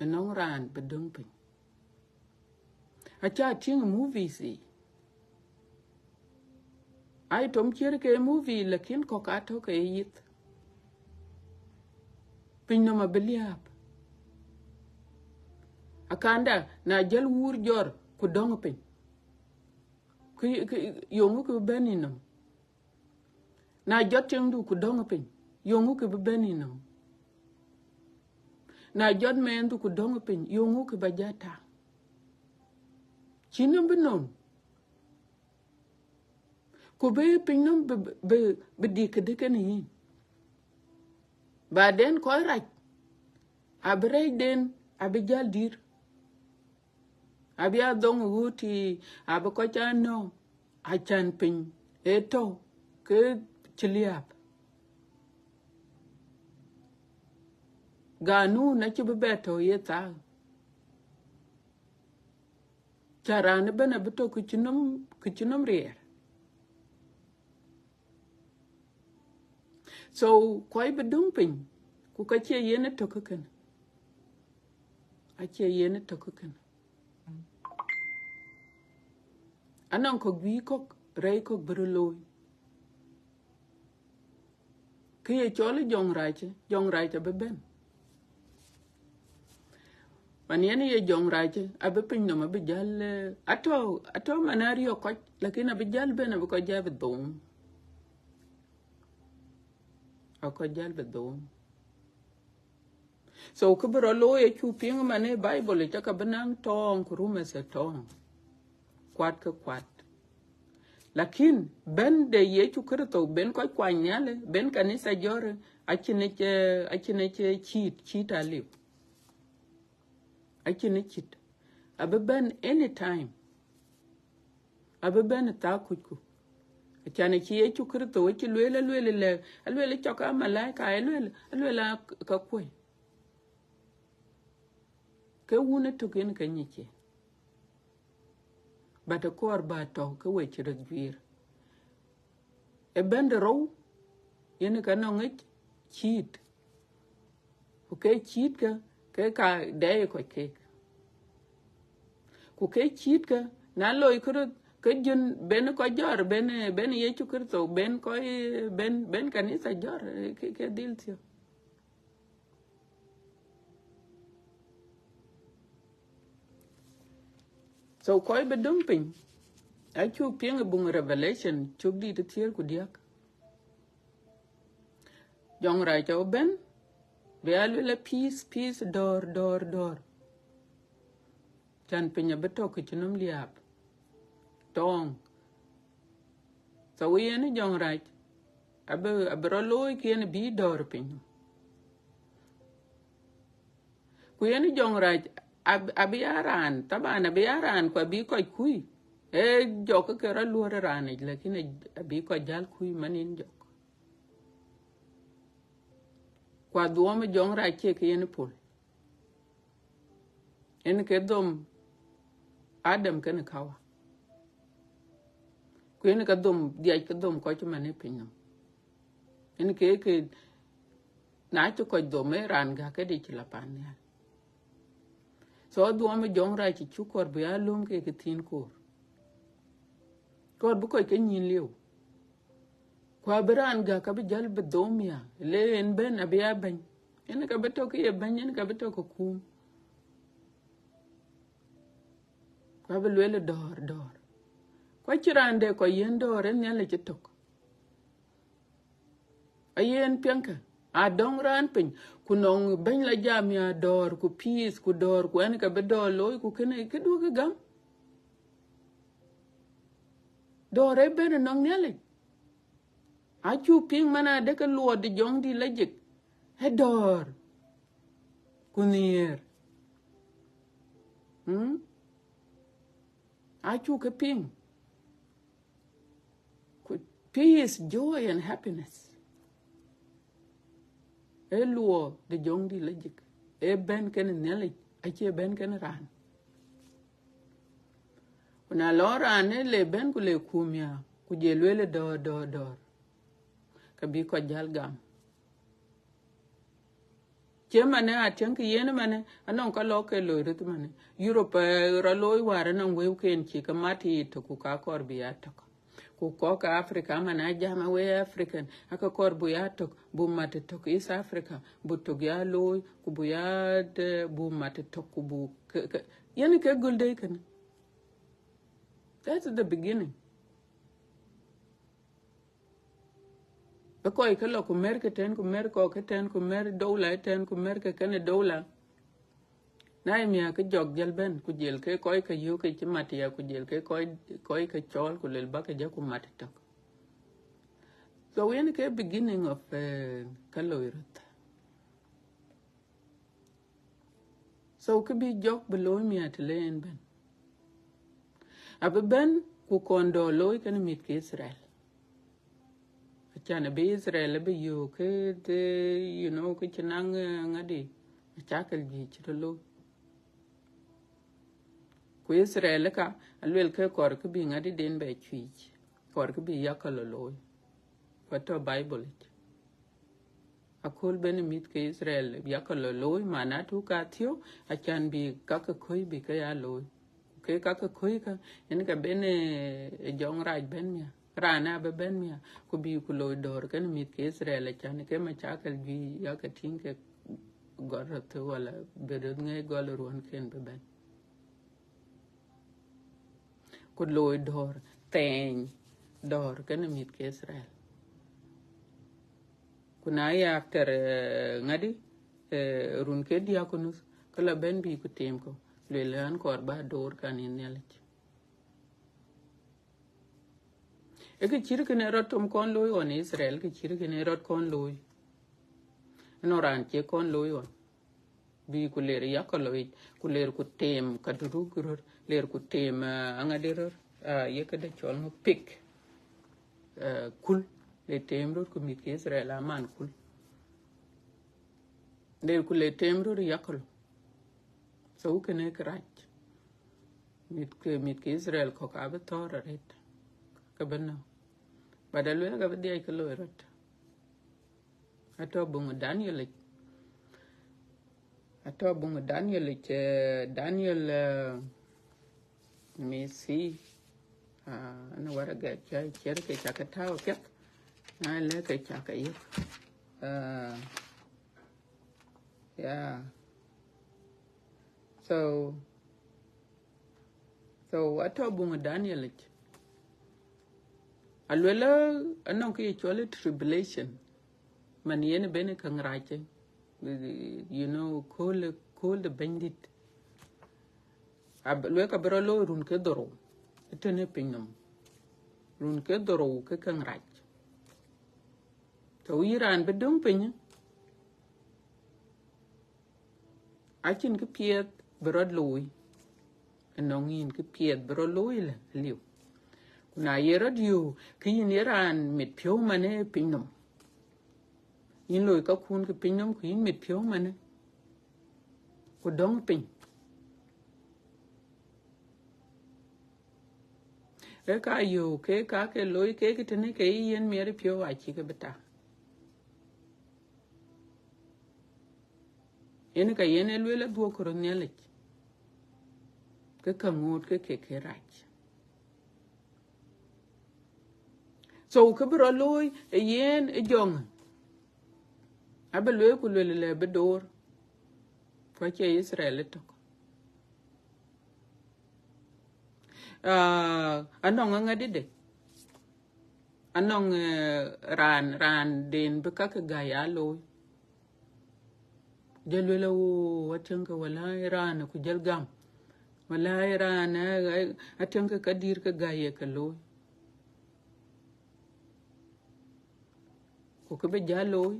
Ënɔŋ raan bï döŋ piny. Aca tïŋ movies yic. Ai tom ciɛ̈t ke movie, lakin kɔ̈k atɔ̈ ke yith. Pinynhom abï liääp. Akanda, na jäl wuur jɔr, ku dɔ̈ŋ piny. Kë, kë, yeŋö kë bï bɛ̈n yïnhom? Na jɔt tiŋdu ku dɔ̈ŋ piny, yeŋö kë bï bɛ̈n yïnhom? Na jɔt mɛnhdu ku dɔ̈ŋ piny, yeŋö kë ba jat tak? Cïn nhom bï nɔn. Ku bï pinynhom bï, bï, bï dik këdï kenë yïn. Baden kɔc rac, abï rɛɛcden, abï jäl dït. Abï a dhoŋ ɣööt, abï kɔc a nɔ̈k, acan piny ë tɔ̈ ke cï liääp. Ganun acï bï bɛ tɔ̈ ye thaak. Ca raan ëbɛ̈n abï tɔ̈ kë cï nhom, kë cï nhom riɛɛr. So, kɔc bï döŋ piny, ku ka cie yen ë tök kënë. Acie yen ë tök kënë. Anɔŋ kɔ̈k bï kɔ̈k, rɛɛc kɔ̈k bï röt looi. Kë ye cɔl ë jɔŋrac, jɔŋrac abï bɛ̈n. Man yen ye jɔŋrac, abï pinynhom abï jäl, eh, atɔ̈, atɔ̈ man ariɔ̈k kɔc, lakin abï jäl bɛ̈n, abï kɔc jäl bï dhom. Akɔc jäl bï dhom. So, kë bï rɔt looi, acuk piŋ man ë Bible, cä ka bï naŋ tɔɔŋ ku rumeth ë tɔɔŋ. Kuat ke kuat. Lakin bɛ̈n de Yecu Kërtho, bɛ̈n kɔc kuany Nhialic, bɛ̈n kanitha jɔ̈ɔ̈r, acïn ë cï, acïn ë cï cït, cït aliu. Acïn ë cït. Abï bɛ̈n anytime. Abï bɛ̈n ë thaa kucku. Acan acï Yecu Kërtho acï lueel, alueel lɛ, alueel cɔk aa malaika, alueel, alueel aa ka kuɔ̈i. Ke wun ë tök yen ke nyic ye. But akɔɔr ba tɔ̈ ke we cï röt juiir. Ë bɛ̈n de rou, yen ka nɔŋ ŋic cït. Ku ke cït ke, ke ka dɛɛi kɔc keek. Ku ke cït ke, na loi kë röt, ke jön bɛ̈n kɔc jɔ̈ɔ̈r, bɛ̈n, bɛ̈n Yecu Kërtho, bɛ̈n kɔc, bɛ̈n, bɛ̈n kanitha jɔ̈ɔ̈r, ke, ke dhil thiɔ̈k. So kɔc bï döŋ piny, acuk piŋ ë buŋ Revelation, cök dït ë thiëër ku diäk. Jɔŋrac abï bɛ̈n, bï a lueel a peace, peace, dɔ̈ɔ̈r, dɔ̈ɔ̈r, dɔ̈ɔ̈r. Can piny abï tɔ̈ kë cï nhom liääp. Tɔɔŋ. So yen ë jɔŋrac, abï, abï rɔt looi kë yen bï dɔ̈ɔ̈r piny. Ku yen ë jɔŋrac, ab-, abï a raan, taban abï a raan, ku abï kɔc kuc. Ee jɔk ke rɔt luɔ̈r raan yic, lakin abï kɔc jäl kuc man yen jɔk. Ku adhuɔ̈m ë jɔŋrac cie ke yen pol. Yen ke dhom Adam kenë Kawa. Ku yen ke dhom dhiac ke dhom kɔc man ë piny nɔm. Yen ke, ke na cï kɔc dhom ë raan gäk ke dï cï la pan nhial. So adhuɔ̈m ë jɔŋrac cï cuk kɔɔr bï a lööm ke ke thiin koor. Kɔɔr bï kɔc ke nyïn liu. Ku abï raan gäk abï jäl bï dhom ya, le yen bɛ̈n abï a bɛ̈ny. Yen ka bï tɔ̈ ke ye bɛ̈ny, yen ka bï tɔ̈ ke kum. Ku abï lueel dɔ̈ɔ̈r, dɔ̈ɔ̈r. Ku acïn raan de kɔc yiën dɔ̈ɔ̈r, ë Nhialic ë tök. Ayen piɛŋkë, adɔŋ raan piny, ku nɔŋ bɛ̈ny la jam ya dɔ̈ɔ̈r, ku peace, ku dɔ̈ɔ̈r, ku ɛn ka bï dɔ̈ɔ̈r looi, ku kënë kë duɔ̈kï gam. Dɔ̈ɔ̈r ë bɛ̈n ënɔŋ Nhialic. Acuk piŋ man adë ke luɔɔr de jɔŋdït lajik, ë dɔ̈ɔ̈r, ku nhiëër. Mm? Acuk ke piŋ. Ku peace, joy and happiness. Ee luɔɔr de jɔŋdït lajik. Ee bɛ̈n kenë Nhialic, acie bɛ̈n kenë raan. Ku na lɔ raan ë le bɛ̈n ku le kum ya, ku je lueel dɔ̈ɔ̈r, dɔ̈ɔ̈r, dɔ̈ɔ̈r, ka bï kɔc jäl gam. Cie manë atiëŋ kë yen manë, anɔŋ ka lɔ ke loi röt manë. Europe, eh, rɔ looi wäär anɔŋ wëu ken cï ke mat yiic tök ku ka kɔɔr bï ya tök. Ku kɔc ke Africa manë ajam awë African, ake kɔɔr bu ya tök, bu mat tök East Africa, bu tök ya looi, ku bu ya de, bu mat tök, ku bu ke, ke, yen ke gol dei kënë. That's the beginning. Ë kɔc ke lɔ ku mɛr ke tɛ̈n, ku mɛr kɔc ke tɛ̈n, ku mɛr dola ë tɛ̈n, ku mɛr ke kënë dola. Na ye miäk ke jɔk jël bɛ̈n, ku jël ke kɔc ke yök ke cï mat ya, ku jël ke kɔc, kɔc ke cɔɔl, ku lel bä ke jɔ ku mat tök. So yen ke beginning of, eh, ka loi röt. So kë bï jɔk bï looi miäk të le en bɛ̈n. Abï bɛ̈n ku kɔn dɔ̈ɔ̈r looi kënë mïth ke Israel. Acan abï Israel abï yök ke the, you know, ke cï naŋ, eh, ŋadï, macakël juëc cï röt looi. Ku Israel ka, aluel ke kɔɔr kë bï ŋadï den bɛ cuic, kɔɔr kë bï yakɔl looi. Ku atɔ̈ Bible yic. Aköl bɛ̈n mïth ke Israel yakɔl looi, mana tu ka thiɔ̈k, acan bï ka ke kuc bï ke ya looi. Ku ke ka ke kuc ka, yen ka bɛ̈n, eh, ë jɔŋrac bɛ̈n miäk. Raan abï bɛ̈n miäk, ku bï ku looi dɔ̈ɔ̈r kënë mïth ke Israel, acan ke macakël juëc ya ke tïŋ ke gɔl röt thïn wala bï röt ŋiɛc gɔl ruɔ̈nken bï bɛ̈n. Ku looi dɔ̈ɔ̈r, thɛɛny dɔ̈ɔ̈r kënë mïth ke Israel. Ku na ye after, eh, ŋadï, eh, run ke diäk ku nuth, ke lɔ bɛ̈n bï ku tim ku lueel an kɔɔr bä door kan ë Nhialic. Ë kë cït kënë rɔt tom kɔn looi ɣɔn Israel, kë cït kënë rɔt kɔn looi. Ënɔŋ raan cie kɔn looi ɣɔn. Bï ku ler yakɔl yic, ku ler ku tem ka duruk röt, ler ku tem, ah, aŋadï röt, ah, ye këde cɔl ŋö pig, ah, kul, le tem röt ku mïth ke Israel aman kul. Ler ku le tem röt yakɔl. So kënë kërac. Mïth ke, mïth ke Israel kɔ̈k abï thɔ̈ɔ̈r arëët. Ke bï nɔ̈k. But aluel ka bï dhiac ke loi röt. Atɔ̈ buŋ Daniel yic. Atɔ̈ buŋ Daniel yic, eh, Daniel, eh, let me see. Ah, në waragak ca ciɛr ke ca ke tääu apiɛth. Na lɛ̈k ke ca ke yök. Ah, yeah. So, so atɔ̈ buŋ Daniel yic. Aluel anɔŋ kë ye cɔl tribulation. Man yen bɛ̈n käŋ rac, you know, kööl, kööl de Bɛ̈nydït. Ab-, luel ka bï rɔt looi run ke dhorou, ëtënë piny nɔm. Run ke dhorou ke käŋ rac. Tɔ̈ yï raan bï döŋ piny, acïn kë piɛth bï rɔt looi. Ënɔŋ yïn kë piɛth bï rɔt looi lë liu. Ku na ye rɔt yöök, ke yïn ye raan mit piɔ̈u manë piny nɔm. Yïn loi kakun ke piny nɔm, ku yïn mit piɔ̈u manë. Ku dɔŋ piny. Ë ka yöök, ke ka ke looi, ke ke tënë ke yï yen miɛt piɔ̈u acï ke bï tak. Yen ka yen e luel adhuɔ̈k röt Nhialic. Ke ka ŋoot ke ke ke rac. So kë bï rɔt looi, e yen e jɔŋ. Abï lueel ku lueel lɛ bï door. Ku acie Israel ëtök. Ah, anɔŋ aŋadï de. Anɔŋ, eh, raan, raan den bï ka ke gäi aa looi. Jël lueel, "Woo, atieŋkë, wala raan ku jël gam. Wala raan, eh, eh, atieŋkë ka dïr ke gäi ye ke looi." Ku kë bï jal looi.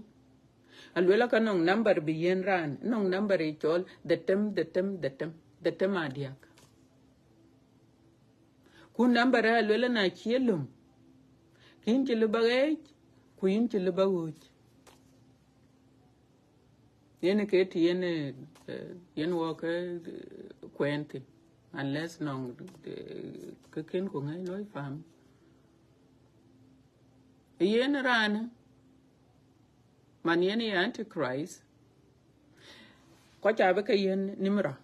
Aluel aka nɔŋ number bï yen raan, nɔŋ number ë cɔl dhetem, dhetem, dhetem, dhetem adiäk. Ku number ë aluel na cie löm, ke yïn cï lëu ba ɣɛɛc, ku yïn cï lëu ba ɣööc. Yen ke të yen, eh, yen wɔ ke, eh, kuɛɛn thïn, unless nɔŋ, eh, kë kën ku ŋäc luɔi pam. Yen raanë, man yen ye Antichrist, Kɔc abï ke yiën nimra.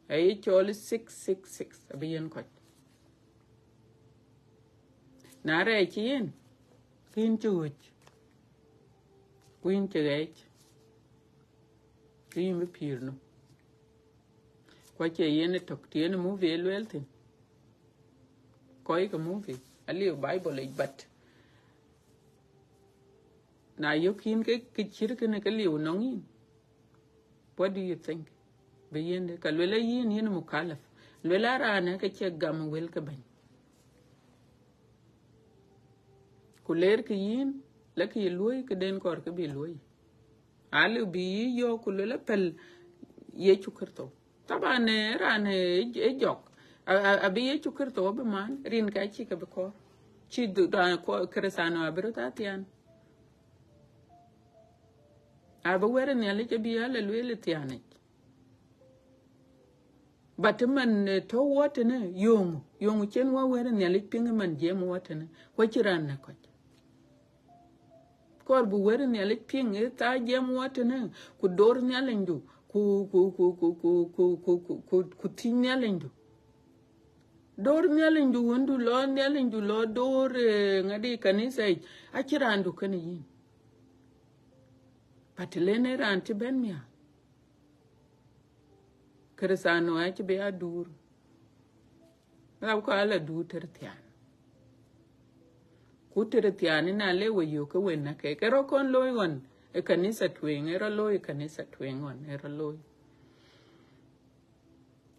Aye cɔl six six six abï yiën kɔc. Na rɛɛc yen, ke yïn cï ɣöc, ku yïn cï ɣɛɛc, ke yïn bï pïïr nu. Ku acie yen ë tök, të yen movie ë lueel thïn. Kɔc ke movie, aliu Bible yic, but na yök yïn ke, ke cït kënë ke liu nɔŋ yïn. What do you think? Bï yïn de, ka luel a yïn, yïn mukalaf. Luel a raan ë ke cï gam wël ke bɛ̈ny. Ku leer ke yïn, la ke yï luɔ̈i, ke den kɔɔr ke bï luɔ̈i. Aliu bï yï yɔ̈ɔ̈k ku luel a pɛl Yecu Kërtho. Taban, eh, raan, eh, ë jɔk. A, a, abï Yecu Kërtho abï man, rin ka cï ke bï kɔɔr. Cï du-, raan kɔ-, Kërëthano abï röt a thiaan. Abï wɛ̈t ë Nhialic abï ya la lueel ë thiaanic. But man, eh, tɔ̈ wɔ tënë, yöŋ, yöŋ cïn wɔ wɛ̈t ë Nhialic piŋ man jiɛɛm wɔ tënë, wɔ cï raan në kɔc. Kɔɔr bï wɛ̈t ë Nhialic piŋ, ë thaa jiɛɛm wɔ tënë, ku door Nhialicdu, ku, ku, ku thiëc Nhialicdu. Door Nhialicdu, wëndu lɔ Nhialicdu lɔ door, eh, ŋadï kanitha yic, acï raandu kënë yïn. But të len ë raan cï bɛ̈n miäk, Kërëthano acï bï a duur. Rap kɔc ala duur tëër thiaan. Ku tëër thiaan ëna le we yök ke wen na ke, ke rɔt kɔn looi ɣɔn ë kanitha tueŋ, ë rɔt looi ë kanitha tueŋ ɣɔn, ë rɔt looi.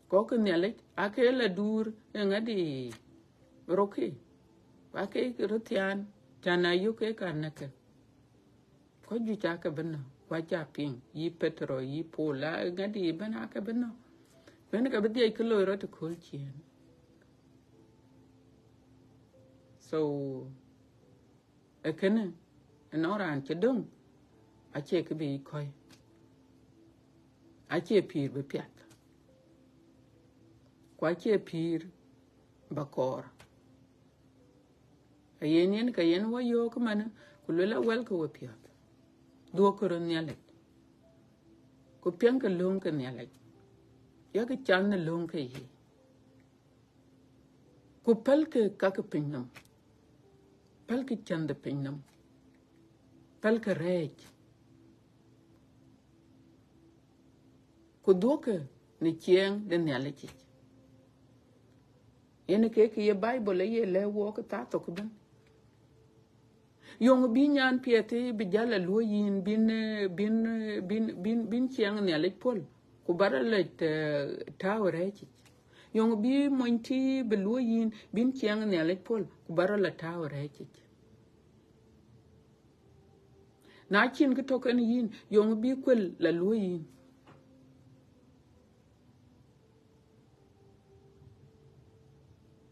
Kɔc ke Nhialic aake la duur ë ŋadï rökï, aake röt thiaan, can ayök ke ka näk ke. Kɔc juëc aake bï nɔ̈k, ku aca piŋ, yï Petero, yï Paul, a ŋadï ëbɛ̈n aake bï nɔ̈k. Bɛ̈n ke bï dhiɛc kë loi rɔt ëkööl ciëën. So, ë kënë, ënɔɔn raan cï döŋ, acie kë bï kɔ̈i. Acie pïïr bï piath. Ku acie pïïr ba kɔɔr. Ayen yen ka yen wɔ yöök manë, ku luel a wɛlkï wepiɔ̈ɔ̈th. Dhuɔ̈kkï röt Nhialic. Ku piɛŋkï lööŋ ke Nhialic. Yakï cath në lööŋ ke yic. Ku pälkï kakï piny nɔm. Pälkï cändhë piny nɔm. Pälkï rɛɛc. Ku dhuɔ̈kkë në ciɛɛŋ de Nhialic yic. Yen ke kë ye Bible ye lɛ̈k wɔ ke thaa thok ëbɛ̈n. Yöŋ bï nyan piɛth bï jäl a luɔ̈i yïn, bïn, eh, bïn, eh, bïn, bïn, bïn ciɛɛŋ Nhialic puɔ̈l, ku ba rɔt la, eh, tääu rɛɛc yic. Yöŋ bï mony tï bï luɔ̈i yïn, bïn ciɛɛŋ Nhialic puɔ̈l, ku ba rɔt la tääu rɛɛc yic. Na cïn kë tɔ̈ kenë yïn, yöŋ bï kuel la luɔ̈i yïn.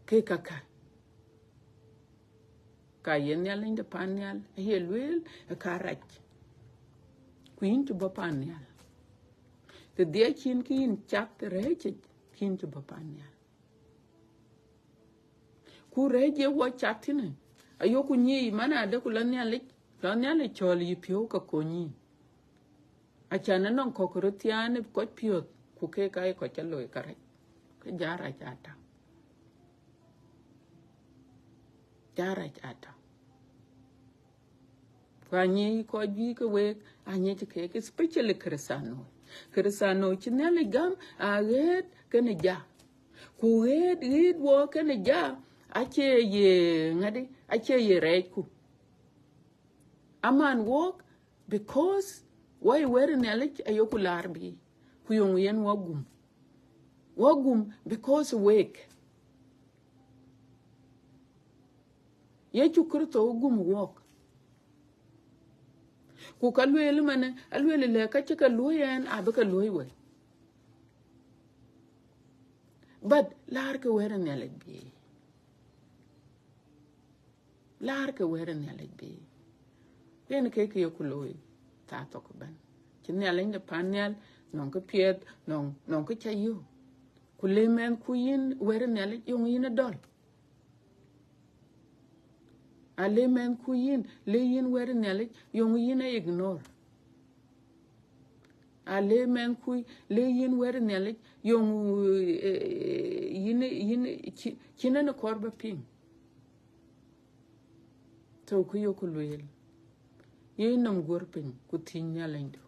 Ke kakä, ka ye Nhialic de pan nhial, aye lueel ë ka rac. Ku yïn cï bɔ̈ pan nhial. Të dhiɛc cïn kë yïn cath rɛɛc yic, kë yïn cï bɔ̈ pan nhial. Ku rɛɛc ye wɔ cath thïnë, ayoku nyic man ade ku lɔ Nhialic, lɔ Nhialic cɔl yï piɔ̈u ka kony yïn. Acan anɔŋ kɔ̈k röt thiaan ë kɔc piɔ̈ɔ̈th, ku keek aa ye kɔc ca looi kärɛc. Ke ja rac atɔ̈. Ja rac atɔ̈. Ku anyic kɔc juëc ke week, anyic keek, especially Kërëthano. Kërëthano cï Nhialic gam, a ɣëët kenë ja. Ku ɣëët, ɣëët wɔ kenë ja, acie ye ŋadï, acie ye rɛɛcku. Aman wok, because wɔ ye wɛ̈t Nhialic ayoku laar bï, ku yöŋ yen wɔ gum. Wɔ gum because week. Yecu Kërtho gum wok. Ku ka lueel manë, alueel lɛ ka cï ke luɔ̈i ɛn, abï ke luɔ̈i we. But laar ke wɛ̈t Nhialic bï. Laar ke wɛ̈t Nhialic bï. Yen ke kë yeku looi thaa thok ëbɛ̈n. Cï Nhialic de pan nhial, nɔŋ kë piɛth, nɔŋ, nɔŋ kë ca yök. Ku le mɛnhku yïn wɛ̈t Nhialic, yöŋ yïn ë dɔl. A le mɛnhku yïn, le yïn wɛ̈t Nhialic, yöŋ yïn ë ignore. A le mɛnhkui, le yïn wɛ̈t Nhialic, yöŋ, eh, yïn, yïn, cï, cïn en kɔɔr ba piŋ. So kë yok lueel, ye nɔm guɔ̈r piny, ku thiëc Nhialicdu.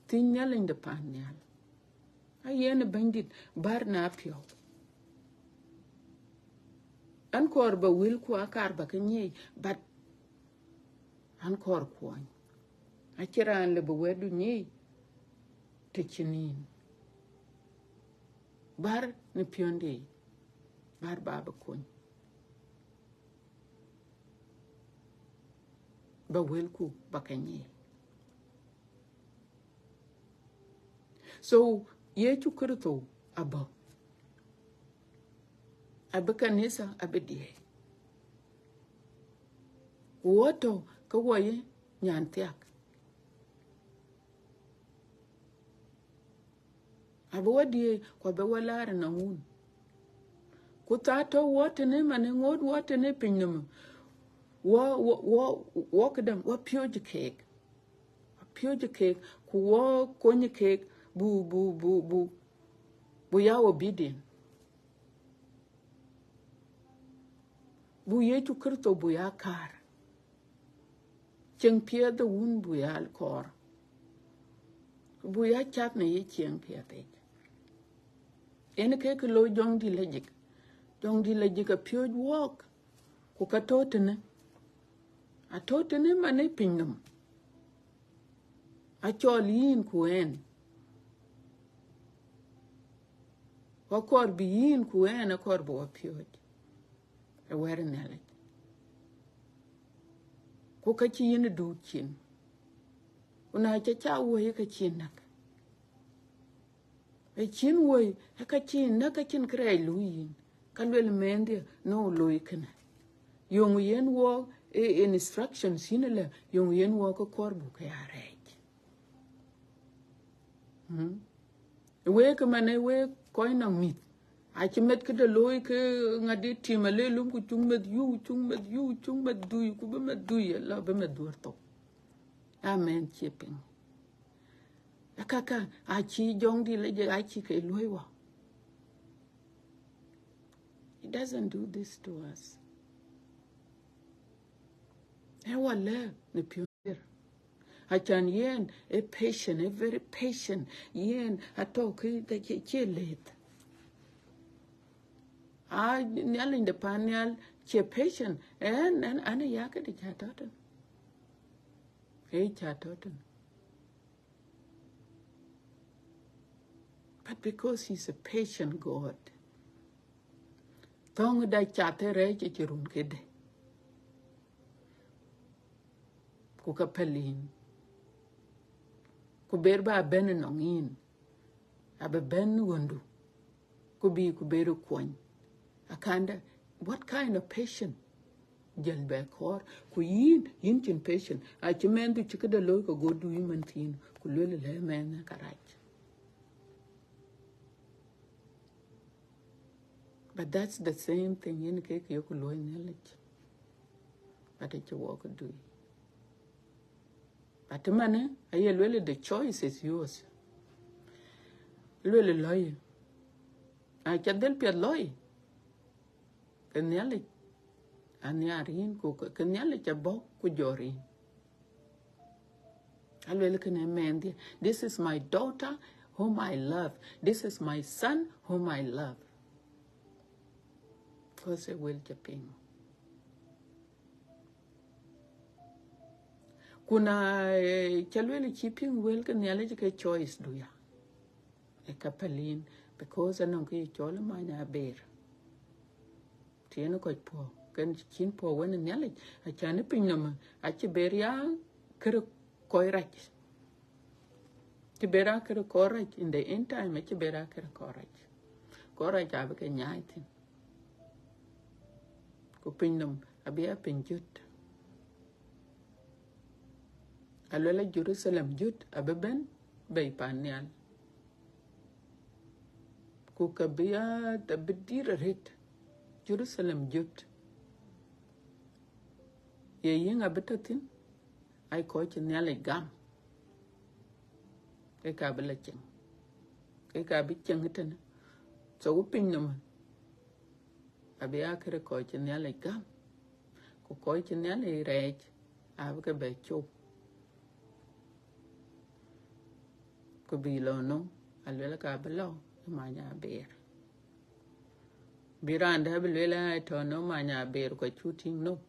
Thiëc Nhialic de pan nhial. A yen ë Bɛ̈nydït, bär na piɔ̈u. An kɔɔr ba wëlku akaar ba ke nyiëc, but an kɔɔr kuɔny. Acïn raan lëu bï wɛ̈tdu nyiëc të cïn yïn. Bär në piɔ̈nde, bär ba bï kony. Ba wëlku ba ke nyiëc. So, Yecu Kërtho abɔ̈. Abï kanitha abï diɛɛi. Ku wɔ tɔ̈ ke wɔ ye nyan thiak. Abï wɔ diɛɛi, ku abï wɔ laar ënɔŋ wun. Ku thaa tɔ̈ wɔ tënë, man ë ŋoot wɔ tënë piny nɔm. Wɔ, wɔ, wɔ, wɔ këdäŋ, wɔ piööc keek. Wɔ piööc keek, ku wɔ kony keek, bu, bu, bu, bu, bu ya obedient. Bu Yecu Kërtho bu ya kaar. Cieŋ piɛth de wun bu ya kɔɔr. Bu ya cath në ye cieŋ piɛth yic. Yen ke kë looi Jɔŋdït Lajik. Jɔŋdït Lajik apiööc wɔɔk, ku ka tɔ̈ tënë. Atɔ̈ tënë man ë piny nɔm. Acɔl yïn ku ɣɛn. Ku akɔɔr bï yïn ku ɣɛn akɔɔr bï wɔ piööc ë wɛ̈t Nhialic. Ku ka cï yïn duut cin. Ku na ca ca woi ka cï näk. Ë cïn woi, ë ka cï näk, ka cïn kërɛɛc luui yïn. Ka luel mɛnhdiɛ̈, no, looi kënë. Yöŋ yen wɔ, ë, instructions yïn ëlë, yöŋ yen wɔ ke kɔɔr buk ke ya rɛɛc. Mm. Wek man ë wek kɔc nɔŋ mïth. Acï meth këde looi ke ŋadï tim alelum ku cuŋ meth yu, cuŋ meth yu, cuŋ meth dhui, ku bï meth dhui, ala bï meth dhuɔ̈r thok. Amen, cie piŋ. Akaka, acï Jɔŋdït Lajik, acï ke luɔi wɔ. He doesn't do this to us. Ë wɔ lɛ̈k në piɔ̈ndiɛ̈. Acän yen ë patient, ë very patient. Yen atɔ̈ ke the cie, cie leth. A Nhialic de pan nhial cie patient. Ɛn, ɛn, ɛn ya këde ca tɔ̈ tën. Ë ca tɔ̈ tën. But because he's a patient God, thɔ̈ŋda cath ë rɛɛc ë cï run këde. Ku ka päl yïn. Ku ber ba bɛ̈n ënɔŋ yïn. Abï bɛ̈n ɣöndu. Ku bï ku ber kuɔny. Akanda, what kind of patient? Jël bɛ kɔɔr, ku yïn, yïn cïn patient. Acï mɛnhdu cï këde looi ke go dui mɛnhthiin, ku luel lɛ mɛnh ka rac. But that's the same thing yen kek yok luɔi Nhialic. But acï wɔ ke dui. But manë, aye luel, the choice is yours. Luel lɔi. Aca dhil piɛth lɔi. Ke Nhialic anhiar yïn, ku ke, ke Nhialic abɔ̈ ku jɔr yïn. Aluel kënë mɛnhdiɛ̈, this is my daughter whom I love. This is my son whom I love. Because ë wël ca piŋ. Ku na, eh, ca luel cï piŋ wël ke Nhialic ke choice du ya. Ë ka päl yïn, because anɔŋ kë ye cɔl many aber. Të yen kɔc puɔ̈u, kën cïn puɔ̈u wën Nhialic, acän ë piny nɔm, acï ber ya kërë kɔc rac. Cï ber ya kërë kɔc rac, in the end time, acï ber ya kërë kɔc rac. Kɔc rac abï ke nyaai thïn. Ku piny nɔm abï ya piny jöt. Aluel a Jerusalem jöt abï bɛ̈n bei pan nhial. Ku ka bï ya, abï dït arët. Jerusalem jöt. Ye yïŋ abï tɔ̈ thïn, ai kɔc cï Nhialic gam. Ke ka bï la cieŋ. Ke ka bï cieŋ ëtënë. So ku piny nɔm abï aa kërë kɔc cï Nhialic gam. Ku kɔc cï Nhialic rɛɛc abï ke bɛ cop. Ku bï lɔ nɔm, aluel ka bï lɔ ë many abëër. Bï raan dɛ̈ bï lueel aa tɔ̈ nɔm many abëër ku acu tïŋ nɔm.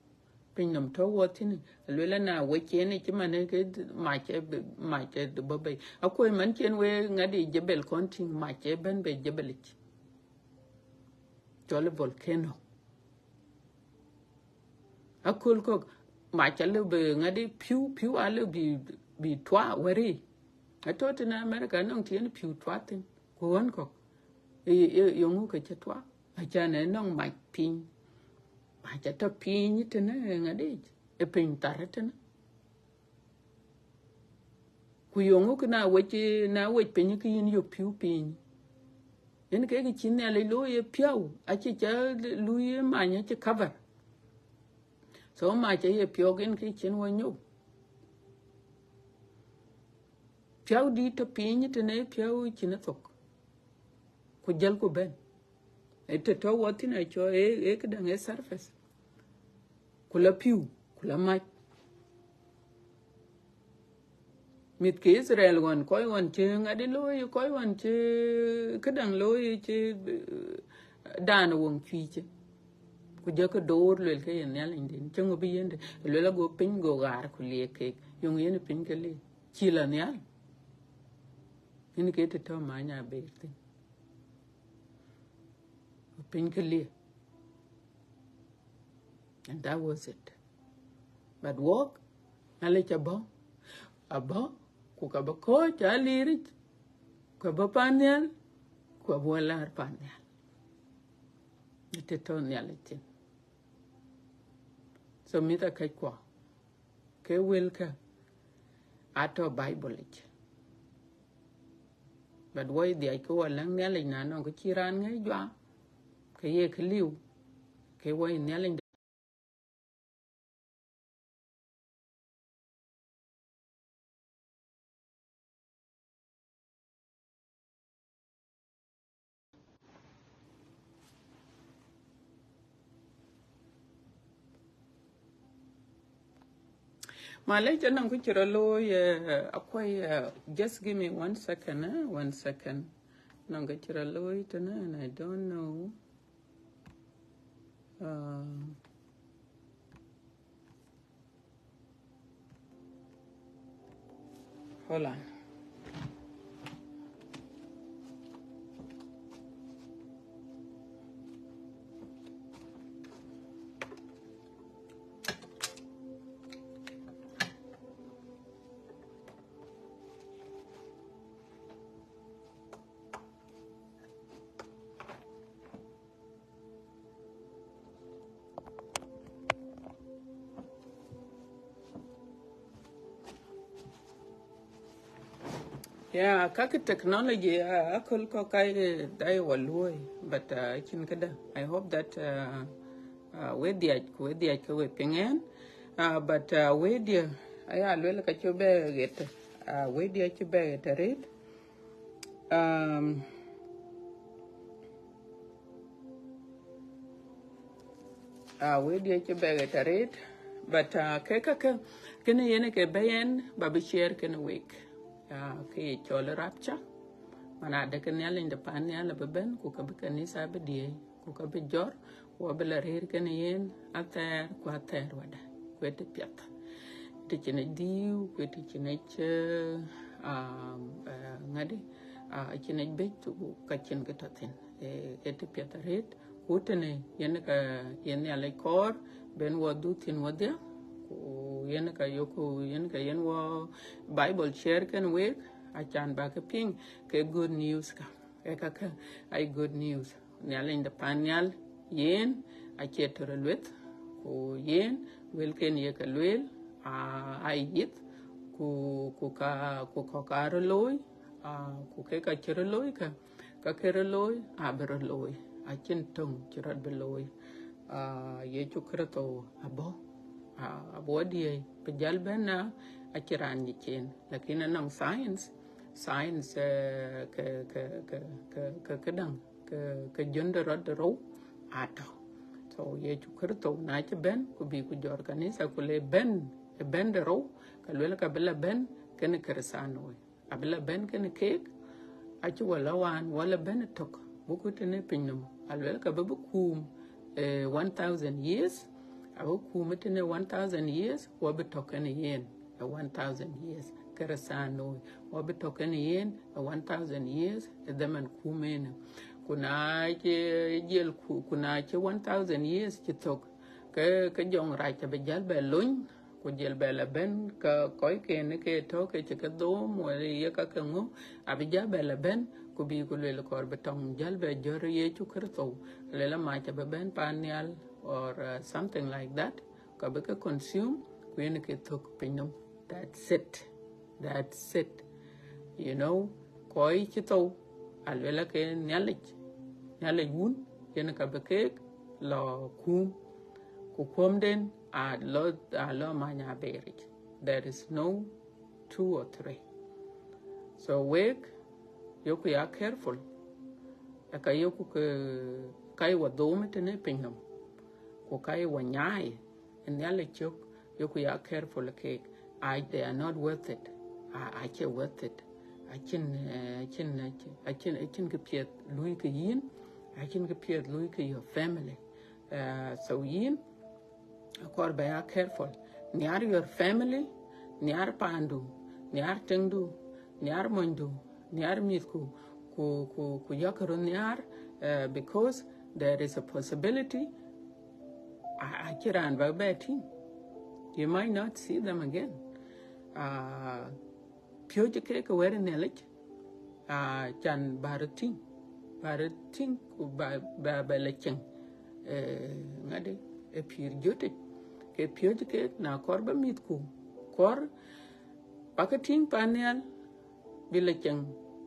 Piny nɔm tɔ̈ wɔ thïn, aluel na wec yen ë cï man ke mac ë bï, mac ë bɔ̈ bei. Akuɔ̈c man cien wek ŋadï jebel kɔn tïŋ mac ë bɛ̈n bei jebelic. Cɔl volcano. Aköl kɔ̈k mac alë bï ŋadï piu, piu alë bï, bï tua wɛ̈ri. Atɔ̈ tënë America nɔŋ tiɛn piu tua thïn. Ku ɣɔn kɔ̈k, ë, ë, yeŋö ke cï tua? Acan ë nɔŋ mac piny. Mac atɔ̈ piny tënë ŋadï, ë piny thar tënë. Ku yeŋö kë na wec, na wec piny kë yïn yök piu piny. Yen ke kë cï Nhialic looi ye piɔ̈u, acï ca luui ye many acï cover. So mac aye piɔ̈k yen ke cïn wɔ nyop. Piɔ̈u dït tɔ̈ piny tënë piɔ̈u cïn ë thok. Ku jël ku bɛ̈n. Ë të tɔ̈ wɔ thïn acɔ, ë, ë këdäŋ ë surface. Ku la piu, ku la mac. Mïth ke Israel ɣɔn, kɔc ɣɔn cï ŋadï looi, kɔc ɣɔn cï këdäŋ looi, cï, eh, daan ë woŋ cuic. Ku jɔ ke door luel ke ye Nhialic den, cï ŋö bï yende, luel ago piny go ɣaar ku liek keek, yöŋ yen piny ke liek. Cï la nhial. Yen ke të tɔ̈ many abëër thïn. Piny ke liek. And that was it. But wɔk, Nhialic abɔ̈, abɔ̈, ku ka bï kɔ̈ɔ̈c aliric, ku abï pan nhial, ku abï wɔ laar pan nhial. Ë të tɔ̈ Nhialic thïn. So mïth akɛckuɔ, ke wëlkä atɔ̈ Bible yic. But wɔ dhiac ke wɔ läŋ Nhialic na nɔŋ kë cï raan ŋɛ̈i juak, ke ye kë liu, ke wɔ Nhialic. Malec, anɔŋ kë cï rɔt looi, eh, akuɔi, eh, just give me one second, eh, one second. Anɔŋ kë cï rɔt looi tënë, and I don't know. Uh, hold on. Yeah, kakë technology, uh, aköl kɔ̈k ka ye dai wɔ luɔi, but, uh, acïn këdë. I hope that, uh, uh, we dhiac, ku we dhiac ke we piŋ ɛn. Uh, but, uh, we dië, aya luel ka cï bɛ ɣet, uh, we dië cï bɛ ɣet arëët. Um, Ah, we dië cï bɛ ɣet arëët, but, ah, ke kakë, kënë yen ke bɛ̈ ɛn, ba bï share kënë wek. Ah, ke ye cɔl rapture, man adë ke Nhialic de pan nhial abï bɛ̈n, ku ka bï kanitha bï diëëi, ku ka bï jɔr, ku abï la rëër kënë yen athɛɛr, ku athɛɛr wadë, ku ë të piɛth. Të cïn ë diu, ku ë të cïn ë, eh, ah, eh, ŋadï, ah, cïn ë bɛ̈c, ku ka cïn kë tɔ̈ thïn. Eh, ë të piɛth arëët, ku tënë yen ka yen Nhialic kɔɔr, ben wɔ dhuk thïn wɔdhia, ku yen ka yok, yen ka yen wɔ Bible share kënë wek, acan ba ke piŋ ke good news ka. Ee kakë, ai good news. Nhialic de pan nhial, yen acie tɔ̈ rɔt lueth, ku yen wëlken ye ke lueel, aa, aa yith, ku, ku ka, ku kɔ̈k aa rɔt looi, aa, ku kek ka cï rɔt looi ka, ka ke rɔt looi, abï rɔt looi. Acïn töŋ cï rɔt bï looi. Aa, Yecu Kërtho abɔ̈, aa, abɔ̈ diëëi, bï jäl bɛ̈n na, acï raan nyic en. Lakin anɔŋ science, Signs, eh, ke, ke, ke, ke, ke, ke däŋ, ke, ke jön de rɔt de rou atɔ̈. So Yecu Kritho na cï bɛ̈n, ku bï ku jɔt kanitha, ku le bɛ̈n, ë bɛ̈n de rou, ka luel ka bï la bɛ̈n kenë Kërëthänooi. Abï la bɛ̈n kenë keek, acï wala wan, wala bɛ̈n tök, buku tënë piny nɔm. Aluel ka bï bï kuum, eh, one thousand years, abï kuum tënë one thousand years, wa bï tɔ̈ kenë yen, eh, one thousand years. Kërëthänooi, wa bï tɔ̈ kenë yen, eh, one thousand years, eh, dhaman kuum ënë. Ku na cï jiël ku, ku na cï one thousand years cï thök, ke, ke jɔŋ rac abï jäl bɛ lony, ku jël bɛ la bɛ̈n, ka kɔcken ke tɔ̈ ke cï ke dhom, wala ye ka ke ŋö, abï jäl bɛ la bɛ̈n, ku bï ku luel kɔɔr bï tɔŋ jäl bɛ jɔt Yecu Kritho, luel amac abï bɛ̈n pan nhial, or, uh, something like that, ka bï ke consume, ku yen ke thök piny nɔm. That's it. That's it. You know, kɔc cï thou, aluel ke Nhialic, Nhialic wun, yen ka bï keek la kuum, ku kuɔmden a lɔ, a lɔ many aberic. There is no two or three. So wek, yoku ya careful. Aka yoku ke, ka ye wa dhom tënë piny nɔm, ku ka ye wa nyaai, ë Nhialic cök, yoku ya careful keek. I, they are not worth it. A, acie worth it. Acïn, eh, acïn, acïn, acïn, acïn kë piɛth lui ke yïn, acïn kë piɛth lui ke your family. Eh, so yïn, akɔɔr bɛ ya careful. Nhiar your family, nhiar paandu, nhiar tiŋdu, nhiar monydu, nhiar mïthku, ku, ku, ku yɔk röt nhiar, eh, because there is a possibility, a, acï raan bä bɛ tïŋ. You might not see them again. Ah, piööcë ke ke wɛ̈t Nhialic, ah, can bä röt tïŋ, bä röt tïŋ, ku bä, bä, bä la cieŋ, eh, ŋadï, ë pïïr jötic. Ke piööcë ke na kɔɔr bä mïthku, kɔɔr bä ke tïŋ pan nhial, bï la cieŋ,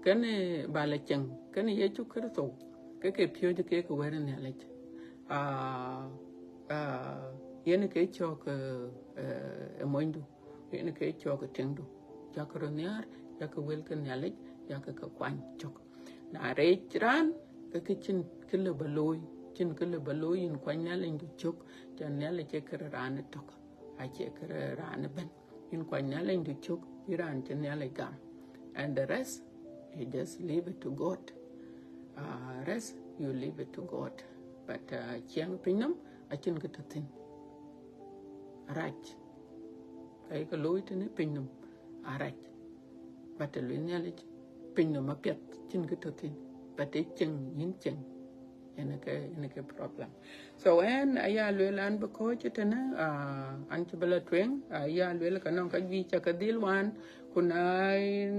kenë bä la cieŋ, kenë Yecu Kritho, ke ke piööcë ke ke wɛ̈t Nhialic. Ah, ah, yen ke cɔk, eh, eh, ë monydu, yen ke cɔk ë tiŋdu. Yak röt nhiaar, yak wël ke Nhialic, yak ke kuany cök. Na reec raan, ke ke cïn kë lë bä looi, cïn kë lë bä looi yïn kuany Nhialicdu cök, cän Nhialic ee kërë raan ë tök, acie kërë raan ëbɛ̈n. Yïn kuany Nhialicdu cök, bï raan cï Nhialic gam. And the rest, you just leave it to God. Uh, rest, you leave it to God. But, uh, ciɛɛŋ piny nɔm, acïn kë tɔ̈ thïn. Arac. Ka ye ke looi tënë piny nɔm, arac. But të lueel Nhialic, piny nɔm apiɛth, cïn kë tɔ̈ thïn. But ë cieŋ, yïn cieŋ. Yen ke, yen ke problem. So, ɛn aya lueel an bï kɔc tënë, ah, an cï bï la tueŋ, aya lueel ka nɔŋ ka juëc ca ke dhil wan, ku na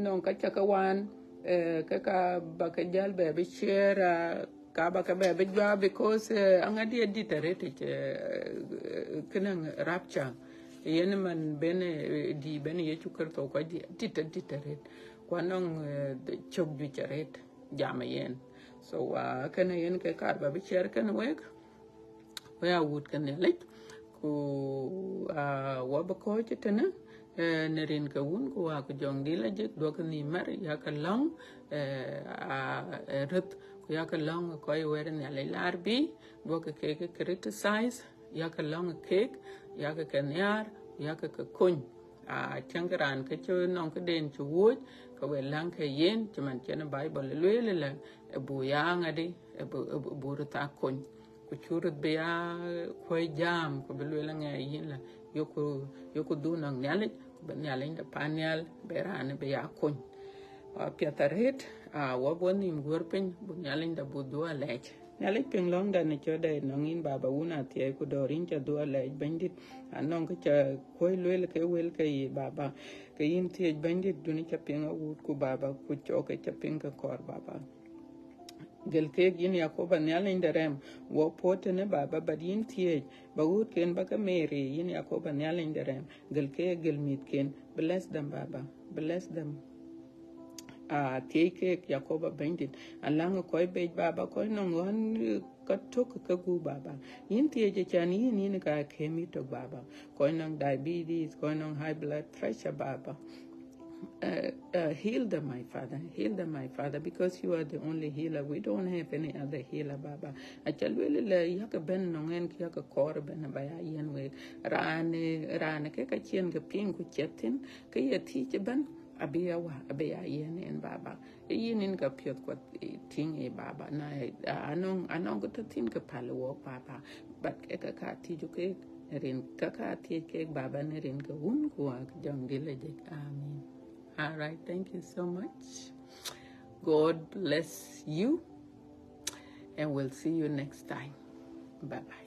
nɔŋ ka ca ke wan, eh, ke ka bä ke jäl bɛ bï share, ah, ka bä ke bɛ bï juak, because, eh, aŋadï adït arëët, eh, kënëŋ rapture. Yen man ben, eh, dï ben Yecu Kërtho kɔc dï, adït, adït arëët. Ku anɔŋ, eh, cök juëc arëët jam yen. So, uh, kënë yen ke kaar bä bï share kënë wek. We awut ke Nhialic, ku, uh, wa bï kɔc tënë, eh, në rin ke wun, ku wa ku jɔŋdï la jik, duɔ̈k nhïïm mär, yakë lɔ̈ŋ, eh, ah, eh, röth, ku yakë lɔ̈ŋ kɔc wɛ̈t Nhialic laar bï, duɔ̈k keek criticize, yakë lɔ̈ŋ keek, yakë ke nhiaar, yakë ke kony. Ah, tiɛŋkë raan ke cï nɔŋ këden cï wuɔ̈c, ke we läŋ ke yen, cï man cïn Bible lueel ëlë, ë bu ya ŋadï, ë bu, ë bu, ë bu röth aa kony. Ku cuk röth bï ya kuɔ̈c jam, ku bï lueel aŋɛ yïn lë, yoku, yoku dhuk nɔŋ Nhialic, ku bï Nhialic de pan nhial, bï raan bï ya kony. Wa piɛth arëët, ah, wa bɔ̈ nhïïm guɔ̈r piny, bu Nhialic de bu dhuk alɛɛc. Nhialic piŋ lɔ̈ŋda në cɔ̈tda nɔŋ yïn, Baba, wun athiɛɛi ku dɔ̈ɔ̈r yïn ca dhuk alɛɛc, Bɛ̈nydït. Anɔŋ kë ca kuɔ̈c lueel ke wël ke yiic, Baba. Ke yïn thiëëc, Bɛ̈nydït, duni ca piŋ awut, ku Baba, ku cɔk ke ca piŋ ke kɔɔr, Baba. Gël keek yïn Yakoba Nhialic de rɛm, wɔ puɔ̈t tënë, Baba, but yïn thiëëc, ba wutken ba ke Mary, yïn Yakoba Nhialic de rɛm, gël keek, gël mïthken, bless them, Baba, bless them. Ah, thiëëc keek Yakoba Bɛ̈nydït, aläŋ kɔc bec, Baba, kɔc nɔŋ ɣän, eh, ka tök ke gup, Baba. Yïn thiëëc, acän yïn, yïn ka këm yï tök, Baba. Kɔc nɔŋ diabetes, kɔc nɔŋ high blood pressure, Baba. Uh, uh, heal them, my Father. Heal them, my Father, because you are the only healer. We don't have any other healer, Baba. Aca lueel la, yakë bɛ̈n nɔŋ ɛn, yakë kɔɔr bɛ̈n, aba ya yiɛ̈n wek. Raan, raan ke ka cïn ke piŋ ku ciɛth thïn, ke ye thiëc ëbɛ̈n, abï ya wä, abï ya yiɛ̈n ɛn, Baba. Ee yïn in ka piɔ̈th kuɔth, eh, tïŋ, eh, Baba. Na, ah, anɔŋ, anɔŋ ke tɔ̈ thïn ke päl wɔk, Baba. But ke ka ka thiëc ke rin, ka ka thiëc ke, Baba, në rin ke Wun ku Wä ku Jɔŋdït Lajik. Amen. All right, thank you so much. God bless you. And we'll see you next time. Bye-bye.